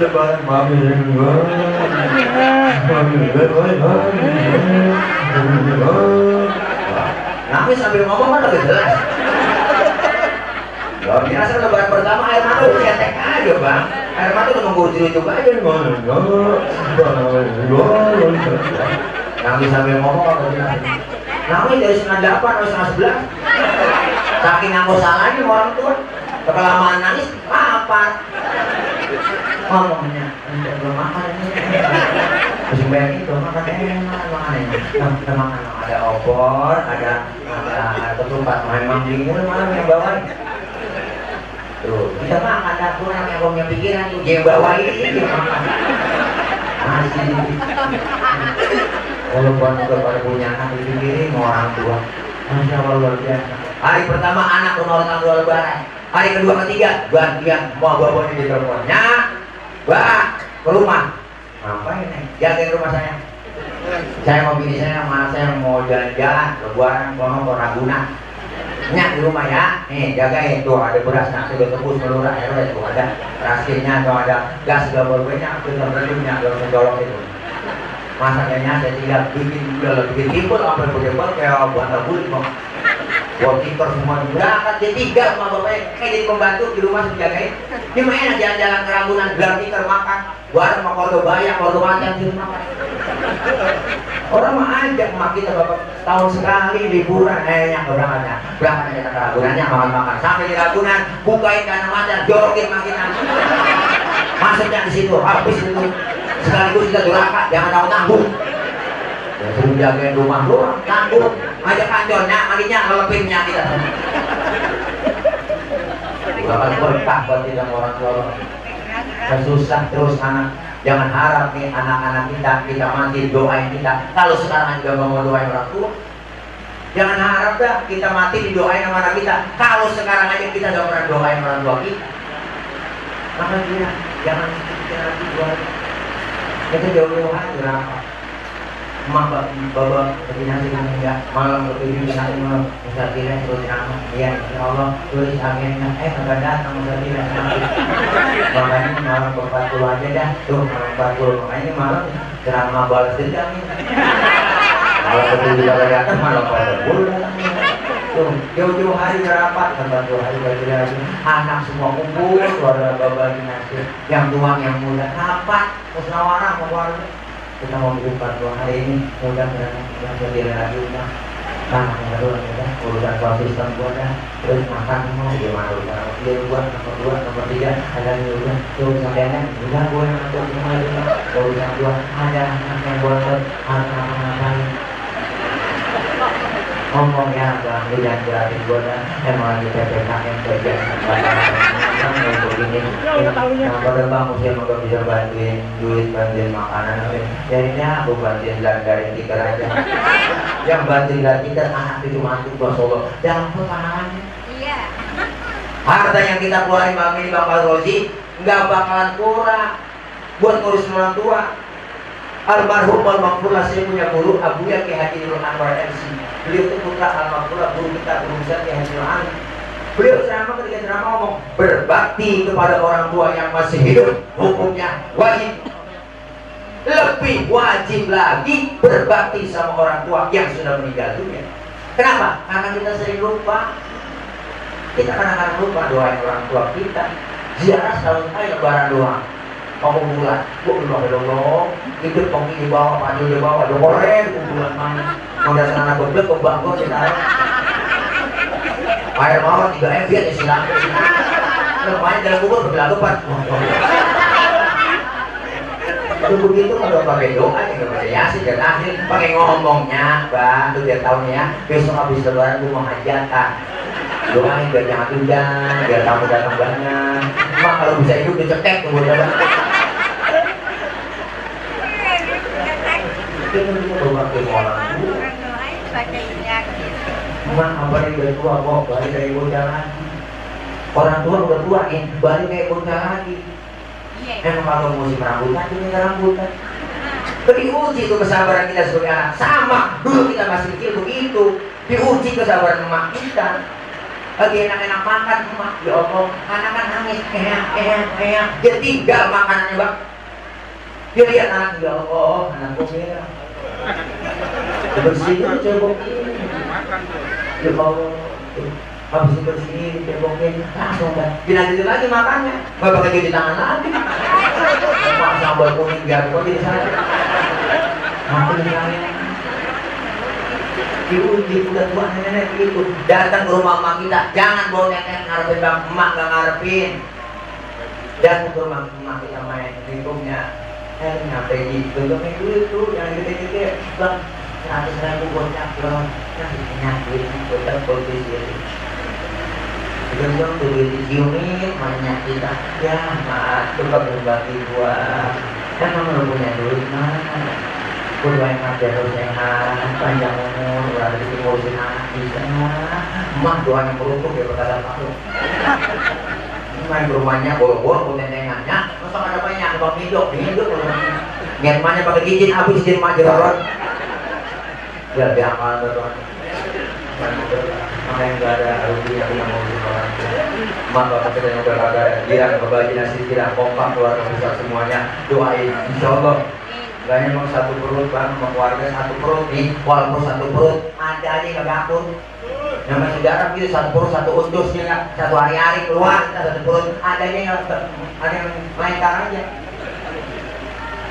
Lebaran mami nangis sambil ngomong kan lebih jelas. Luar biasa lebaran pertama air mata udah cetek aja bang. Air mata udah menggurut-gurut aja. Nangis sambil ngomong kan lebih jelas. Nangis dari 9:30 sampai 11. Saking aku salahnya orang tua. Kelamaan nangis lapar. Ngomongnya belum makan ini masih banyak itu makan ada opor ada ketupat memang dingin malam yang bawain tuh kita makan dah kurang yang punya pikiran tuh dia bawain dia makan masih walaupun kepada punya anak dipikirin orang tua Masya Allah luar biasa. Hari pertama anak orang tua lebaran, hari kedua ketiga gantian mau bawa di teleponnya Wah, ke rumah. Ngapain nih? Jagain rumah saya. Saya mau bini saya, sama saya mau jalan-jalan, lebaran, kono ke Ragunan. Nyak di rumah ya. Nih, jagain tuh ada beras nasi udah tebus melurah RW tuh ada raskinnya tuh ada gas double banyak tuh terbentuknya langsung colok itu. Masaknya saya tinggal bikin timbul apa yang kayak buat tabur kok. Buat tikar semua berangkat jadi 3 sama bapaknya kayak jadi pembantu di rumah menjagain. Ini main jalan-jalan ke Ragunan gelar tikar makan bareng sama keluarga banyak keluarga macam di rumah. Orang mah ajak mak kita bapak tahun sekali liburan kayaknya berangkat aja ke Ragunannya makan sampai di Ragunan bukain kanan mata jorokin makinan masuknya di situ habis itu sekaligus kita durhaka jangan tahu tanggung. Ya suruh jagain rumah doang, tanggung aja kantornya, maninya, ngelepinnya kita. Bahkan berkah buat kita orang tua. Susah terus anak. Jangan harap nih anak-anak kita mati doain kita. Kalau sekarang juga mau doain orang tua, jangan harap dah kita mati didoain sama anak kita. Kalau sekarang aja kita gak pernah doain orang tua kita, maka dia jangan kita nanti doain. Kita jauh-jauh aja rapat. Mak bapak berjinasi enggak malam lebih bisa malam musafirnya terus amat ya Allah tulis amin kagak datang musafirnya makanya malam 40 aja dah tuh malam 40 makanya malam ceramah balas dendam malam betul juga datang malam 40 datang tuh jauh-jauh hari rapat 40 hari lagi anak semua kumpul keluarga bapak dinasti yang tua yang muda rapat musyawarah keluarga kita mau bikin 40 hari ini mudah-mudahan jadi lagi udah tanah yang baru ya urusan soal sistem gua dah terus makan semua gimana urusan dia buat nomor 2 nomor 3 ada nih udah tuh sampai udah gua yang atur semua itu urusan gua ada anak yang gua atur anak-anak ngomong ya bang lu jangan jelasin gua dah emang lagi PPKM kerjaan begini yang pada bang usia moga bisa bantuin duit bantuin makanan jadinya aku bantuin dari tikar aja yang bantuin dari tikar anak itu mantu gua solo jangan pahalanya iya harta yang kita keluarin bang ini bakal rozi nggak bakalan kurang buat ngurus orang tua. Almarhum al-Maghfurlah saya punya guru Abuya Ki Haji Nurul Anwar MC. Beliau itu putra al-Maghfurlah guru kita guru besar Ki Haji Nurul Anwar. Beliau ceramah ketika ceramah ngomong berbakti kepada orang tua yang masih hidup hukumnya wajib. Lebih wajib lagi berbakti sama orang tua yang sudah meninggal dunia. Kenapa? Karena kita sering lupa. Kita kadang-kadang lupa doain orang tua kita. Ziarah setahun kali lebaran doang. Kumpulan, gua belum hidup pengi di bawah, padu di bawah, do korek kumpulan mana? Udah sana beblek ke bangko kita. Air mawar 3 dia silang. Lumayan dalam kubur berlalupan. Itu begitu kalau pakai doa ya nggak pakai yasin dan akhir pakai ngomongnya, bang, tuh dia tahu ya. Besok habis lebaran gua mau hajatan. Doain biar jangan hujan, biar tamu datang banyak. Mak kalau bisa hidup dicekek tuh udah. Itu coba ke orang tua. Mak apa yang udah tua kok balik kayak bocah lagi. Orang tua udah tua nih, balik kayak bocah lagi. Emang kalau musim rambutan ini rambutan. Diuji tuh kesabaran kita sebagai anak. Sama dulu kita masih kecil begitu. Diuji kesabaran emak kita. Lagi enak-enak makan emak, ya Allah, anak kan nangis, dia tinggal makanannya bang. Dia lihat anak, ya Allah, anakku merah. Bersihin cebok ini, ya Allah, habis bersihin ceboknya, langsung dah. Dilanjutin lagi makannya, nggak pakai cuci tangan lagi. Mak sambal kuning biar kok jadi saja. Makan lagi. Diuji udah tua nenek itu datang ke rumah emak kita, jangan bawa nenek ngarepin bang, emak gak ngarepin. Datang ke rumah emak kita main lingkungnya, nyampe gitu, tuh itu yang gede-gede bang, 100.000 bocah loh, nanti penyakit bocah posisi. Belum tuh diciumin, banyak kita, ya mak, coba berbagi buah, kan kamu punya duit mana? Berdoain aja harus sehat, panjang umur, berada di ngurusin anak bisa. Emak doanya beruntung ya berkata makhluk. Main ke rumahnya, bawa-bawa kuntengannya, masa ada banyak abang hidup, ngetmannya pakai izin, habis izin emak jerorot. Ya diamal betul. Makanya nggak ada ruginya yang ngurusin orang. Emak bapak kita yang udah ada girang, berbagi nasi girang, kompak, keluarga besar semuanya, doain, insya Allah. Gak memang satu perut bang, sama keluarga satu perut nih, walaupun satu perut ada aja gak akur. Namanya sejarah gitu, satu perut satu undus ya, satu hari-hari keluar kita satu perut, ada yang lengkar aja.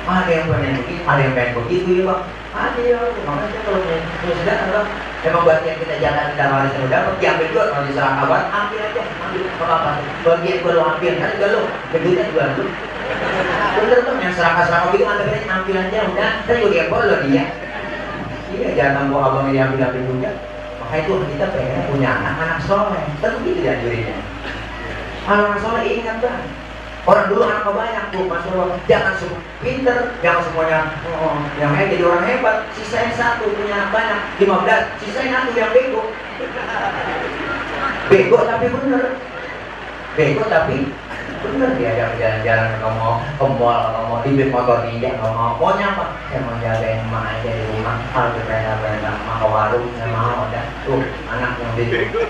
Ada yang pengen begitu, ada yang pengen begitu ya bang. Ada ya, makanya kalau sejarah bang, emang buat yang kita jalan dalam hari yang udah diambil dulu, kalau diserang kawan, ambil aja, ambil apa-apa. Bagian gue lo ambil, kan juga lo, begitu juga lo. Bener tuh yang seraka-seraka gitu nganterin ambil aja udah, saya juga diekor loh dia. Iya jangan bawa abang ini ambil juga. Makanya itu kita pengen punya anak-anak soleh, tentu gitu dianjurinnya. Anak-anak soleh ingat kan, orang dulu anaknya banyak tuh, masya Allah. Jangan semua pinter, jangan semuanya yang jadi orang hebat. Sisain satu punya anak banyak, 15, sisain satu yang bego. Bego tapi bener, bego tapi bener dia ada jalan-jalan kalau mau ke mall, kalau mau di motor ninja, kalau mau pokoknya apa? Saya mau jagain emak aja di rumah, kalau berenda-berenda emak ke warung, saya mau ada tuh anak yang bego.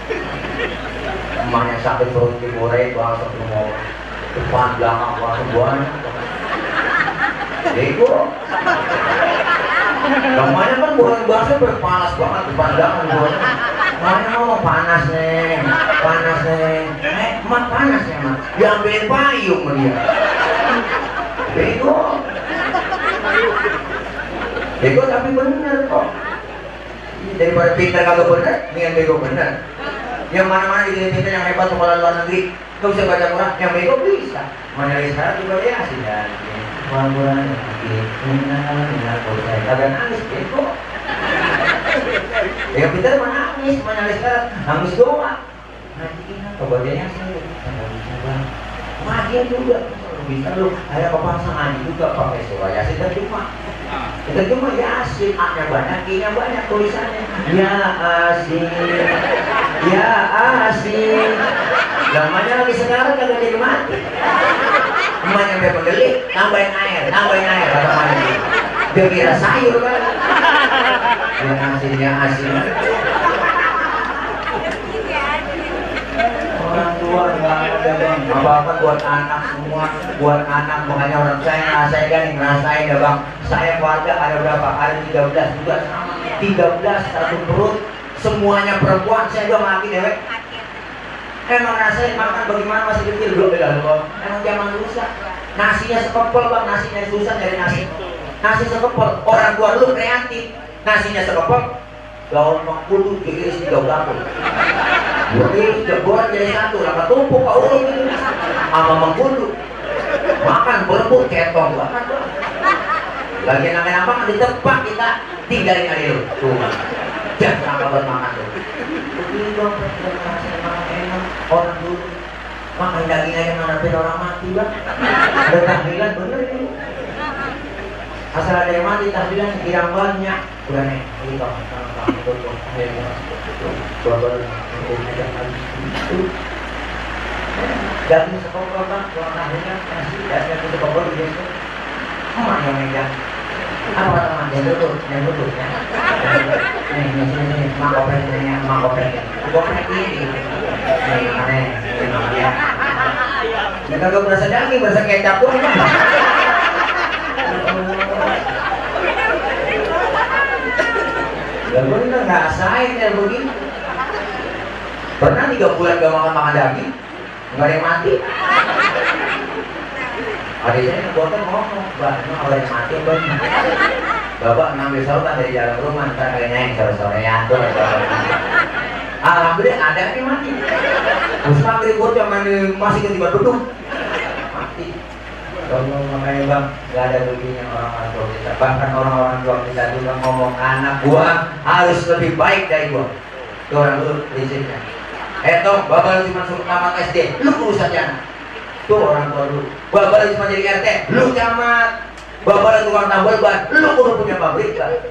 Emaknya sakit perut digoreng, gua harus mau depan belakang gua semuanya. Bego. Namanya kan bukan bahasa panas banget depan belakang gua. Mana ngomong panas nih, emak panas ya mak, diambilin payung sama dia. Bego tapi bener kok. Daripada pintar kalau bener, dengan bego bener. Yang mana-mana di pintar yang hebat kepala luar negeri, gak bisa baca Quran, yang bego bisa. Mana sekarang juga dia asli dan Quran kagak nangis bego. Yang pintar menangis, sekarang nangis doang. Nanti kita kebagiannya saya bisa bang. Magia juga, bisa lu. Ada kepaksa ngaji juga pakai surah Yasin terjemah. Terjemah Yasin, A-nya banyak, I-nya banyak tulisannya. Ya Asin, ya Asin. Namanya lagi sekarang kagak jadi mati. Emaknya sampai pegeli, tambahin air kata mandi. Dia kira sayur kan. Ya asin. Orang tua nggak ada bang. Apa-apa buat anak semua, buat anak. Makanya orang saya ngerasain ya bang. Saya keluarga ada berapa? Ada 13 juga sama. 13 satu perut. Semuanya perempuan. Saya juga laki dewek. Emang rasain makan bagaimana masih kecil belum beda loh. Emang zaman susah. Nasinya sekepel bang, nasinya susah dari nasi. Nasi sekepel. Orang tua dulu kreatif. Nasinya sekepel, daun mengkudu diiris 3 bakul. Diiris jebol jadi satu, lama tumpuk kau urut itu sama mengkudu. Makan berebut ketong banget. Lagi nama-nama ditepak kita tinggalin aja tuh. Jangan apa bermakan tuh. Begitu Orang dulu makan daging aja ngadepin orang mati bang. Ada tahlilan bener ini. Asal ada yang mati tahlilan kirang banyak. Udah nih, ini kamu tuh. Coba daging sekokol bang, kalau tahlilan kasih daging sekokol biasa. Mana yang megang? Apa teman yang tutup ya? Nih, mangkopeng ini. Nih, aneh, ya. Kita gak berasa daging, berasa kecap tuh. Ya bener, nggak asain ya begini. Pernah 3 bulan gak makan daging, nggak ada yang mati. Adiknya yang buatan ngomong, Mbak, ini orang yang mati Mbak. Bapak ngambil sorban dari dalam rumah, ntar kayaknya yang sore-sorean tuh. Alhamdulillah ada yang mati. Terus maghrib buat yang masih ketiban duduk mati. Kalau makanya bang, nggak ada ruginya orang-orang tua kita. Bahkan orang-orang tua kita juga ngomong, anak gua harus lebih baik dari gua. Itu orang dulu prinsipnya. Toh, bapak cuma suruh tamat SD, lu urusan anak. Tuh orang tua dulu. Bapak cuma jadi RT, lu camat. Bapak tukang tambal ban, lu udah punya pabrik kan.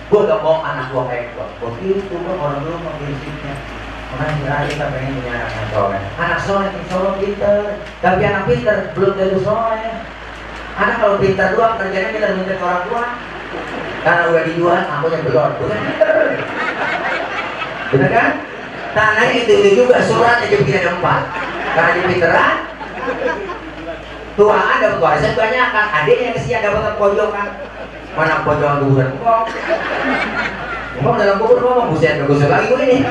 Gua gak mau anak gua kayak gua. Begitu gua orang dulu mau prinsipnya. Makanya berarti kita pengen punya anak yang soleh. Anak soleh, insya Allah pinter. Tapi anak pinter belum tentu soleh. Anak kalau pinter doang kerjanya kita minta ke orang tua. Karena udah dijual, aku yang belum. Bukan pinter. Bener kan? Tanahnya itu juga suratnya jadi ada 4. Karena dia pinteran. Tuaan dapat warisan banyak kan. Adiknya kesian dapat pojokan. Mana pojokan kuburan ngomong dalam kubur ngomong buset gak lagi gue ini.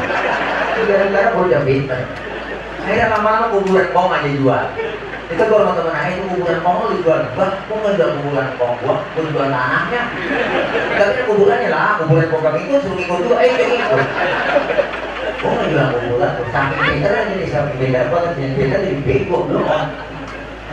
Gara-gara bocah pinter. Akhirnya lama-lama kuburan kong aja jual. Itu kalau teman-teman itu kuburan kong lu jual. Bang, kok nggak jual kuburan kong gua jual tanahnya. Tapi kuburannya lah, kuburan kong itu suruh ikut juga, ikut. Kok nggak jual kuburan? Saking pinter aja nih, saking pinter banget. Yang pinter jadi bego belum.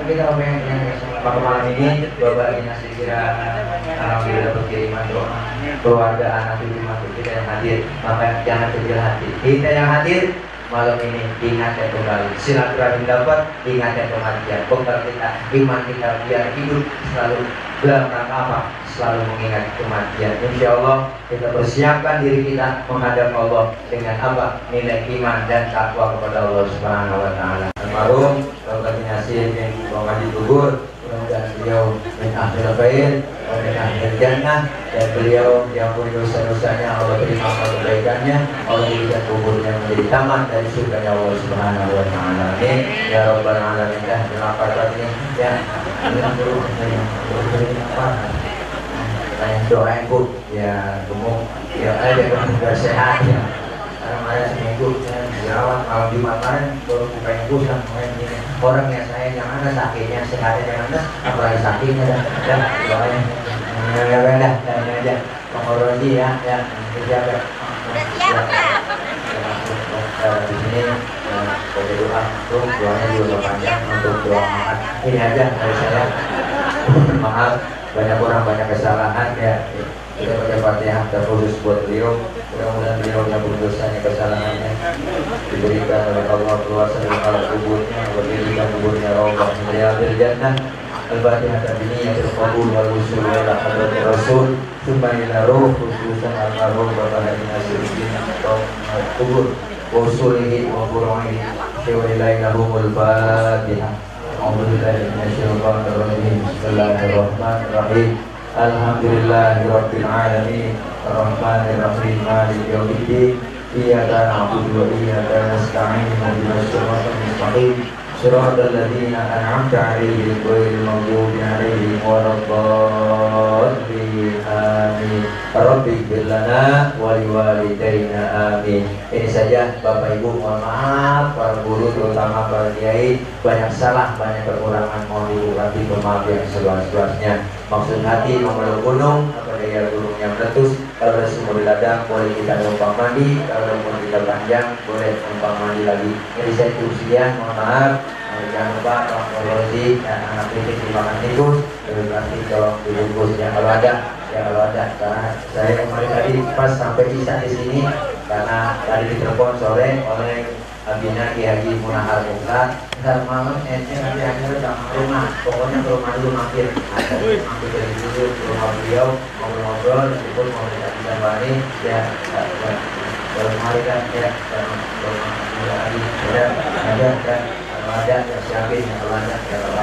Kita yang pada malam ini coba nasi kira alhamdulillah dapat kiriman doa keluarga anak cucu masuk kita yang hadir, maka jangan kecil hati. Kita yang hadir malam ini ingat yang kembali silaturahim dapat, ingat yang kematian. Bekal kita, iman kita biar hidup selalu dalam rangka apa? Selalu mengingat kematian. Insya Allah kita persiapkan diri kita menghadap Allah dengan apa? Nilai iman dan takwa kepada Allah Subhanahu Wa Taala. Almarhum Bapak Nasir bin Muhammad Kubur, mudah-mudahan beliau min akhir khair wa min akhir jannah, dan beliau yang punya dosa-dosanya Allah terima kebaikannya, Allah jadikan kuburnya menjadi taman dari surga Allah Subhanahu Wa Taala. Amin ya rabbal alamin. Dan terima kasih ya. Saya doain bu, ya gemuk, ya ada kemudian sehat ya. Kemarin seminggu saya dirawat malam Jumat kemarin baru buka yang pusat orang yang saya yang ada sakitnya sehatnya yang ada apalagi sakitnya dan doain dah aja mengorosi ya siapa di sini baca doa untuk doanya juga panjang untuk doa makan ini aja dari saya. Maaf banyak orang banyak kesalahan ya. Kita baca Fatihah terkhusus buat beliau. Mudah-mudahan beliau yang berdosanya kesalahannya diberikan oleh Allah keluar dari alam kuburnya, berdirikan kuburnya Rabbah Riyadil Jannah. Al-Fatihah tabiniyatul qabul wal wusul ila hadratir Rasul summa ila ruh khususan al-marhum Bapak Haji Nasiruddin kubur wusulihi wa buru'ihi wa ilaihumul Fatihah. A'udzubillahi minasyaitonir rajim. Bismillahirrahmanirrahim. Alhamdulillahirabbil alamin. Ar-Rahmanir-Rahim. Maliki yaumiddin. Iyyaka na'budu wa iyyaka nasta'in. Ihdinas siratal mustaqim. Shiratal ladzina an'amta 'alaihim ghairil maghdubi 'alaihim waladdallin. Amin. Rabbighfir lana wa liwalidayna. Amin. Ini saja Bapak Ibu, mohon maaf para guru terutama para kiai, banyak salah, banyak kekurangan, mohon diulangi pemaaf yang seluas-luasnya. Maksud hati memeluk gunung, apa daya gunungnya meletus. Kalau ada sumur di ladang, boleh kita numpang mandi. Kalau ada umur kita panjang, boleh numpang mandi lagi. Jadi saya cukup sekian, mohon maaf. Jangan lupa tolong dan anak kritik dimakan tikus. Terima kasih, tolong dibungkus ya kalau ada. Karena saya kemarin tadi pas sampai isya di sini, karena tadi ditelepon sore oleh Abina Ki Haji Munahar Muka ntar malam ente nanti akhirnya datang ke rumah, pokoknya ke rumah dulu mampir dari dulu ke rumah beliau ngobrol-ngobrol, meskipun mau minta ditambahin ya kalau kemarin kan ya rumah Haji ya ada kan kalau ada ya siapin ya kalau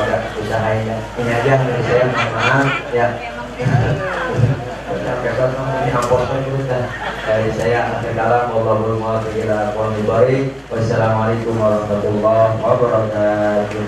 ada usahain ya ini aja dari saya, mohon maaf ya. Ini hamposnya kita dari saya akhir kalam, wallahul muwaffiq ila aqwamit thoriq. Wassalamualaikum warahmatullahi wabarakatuh.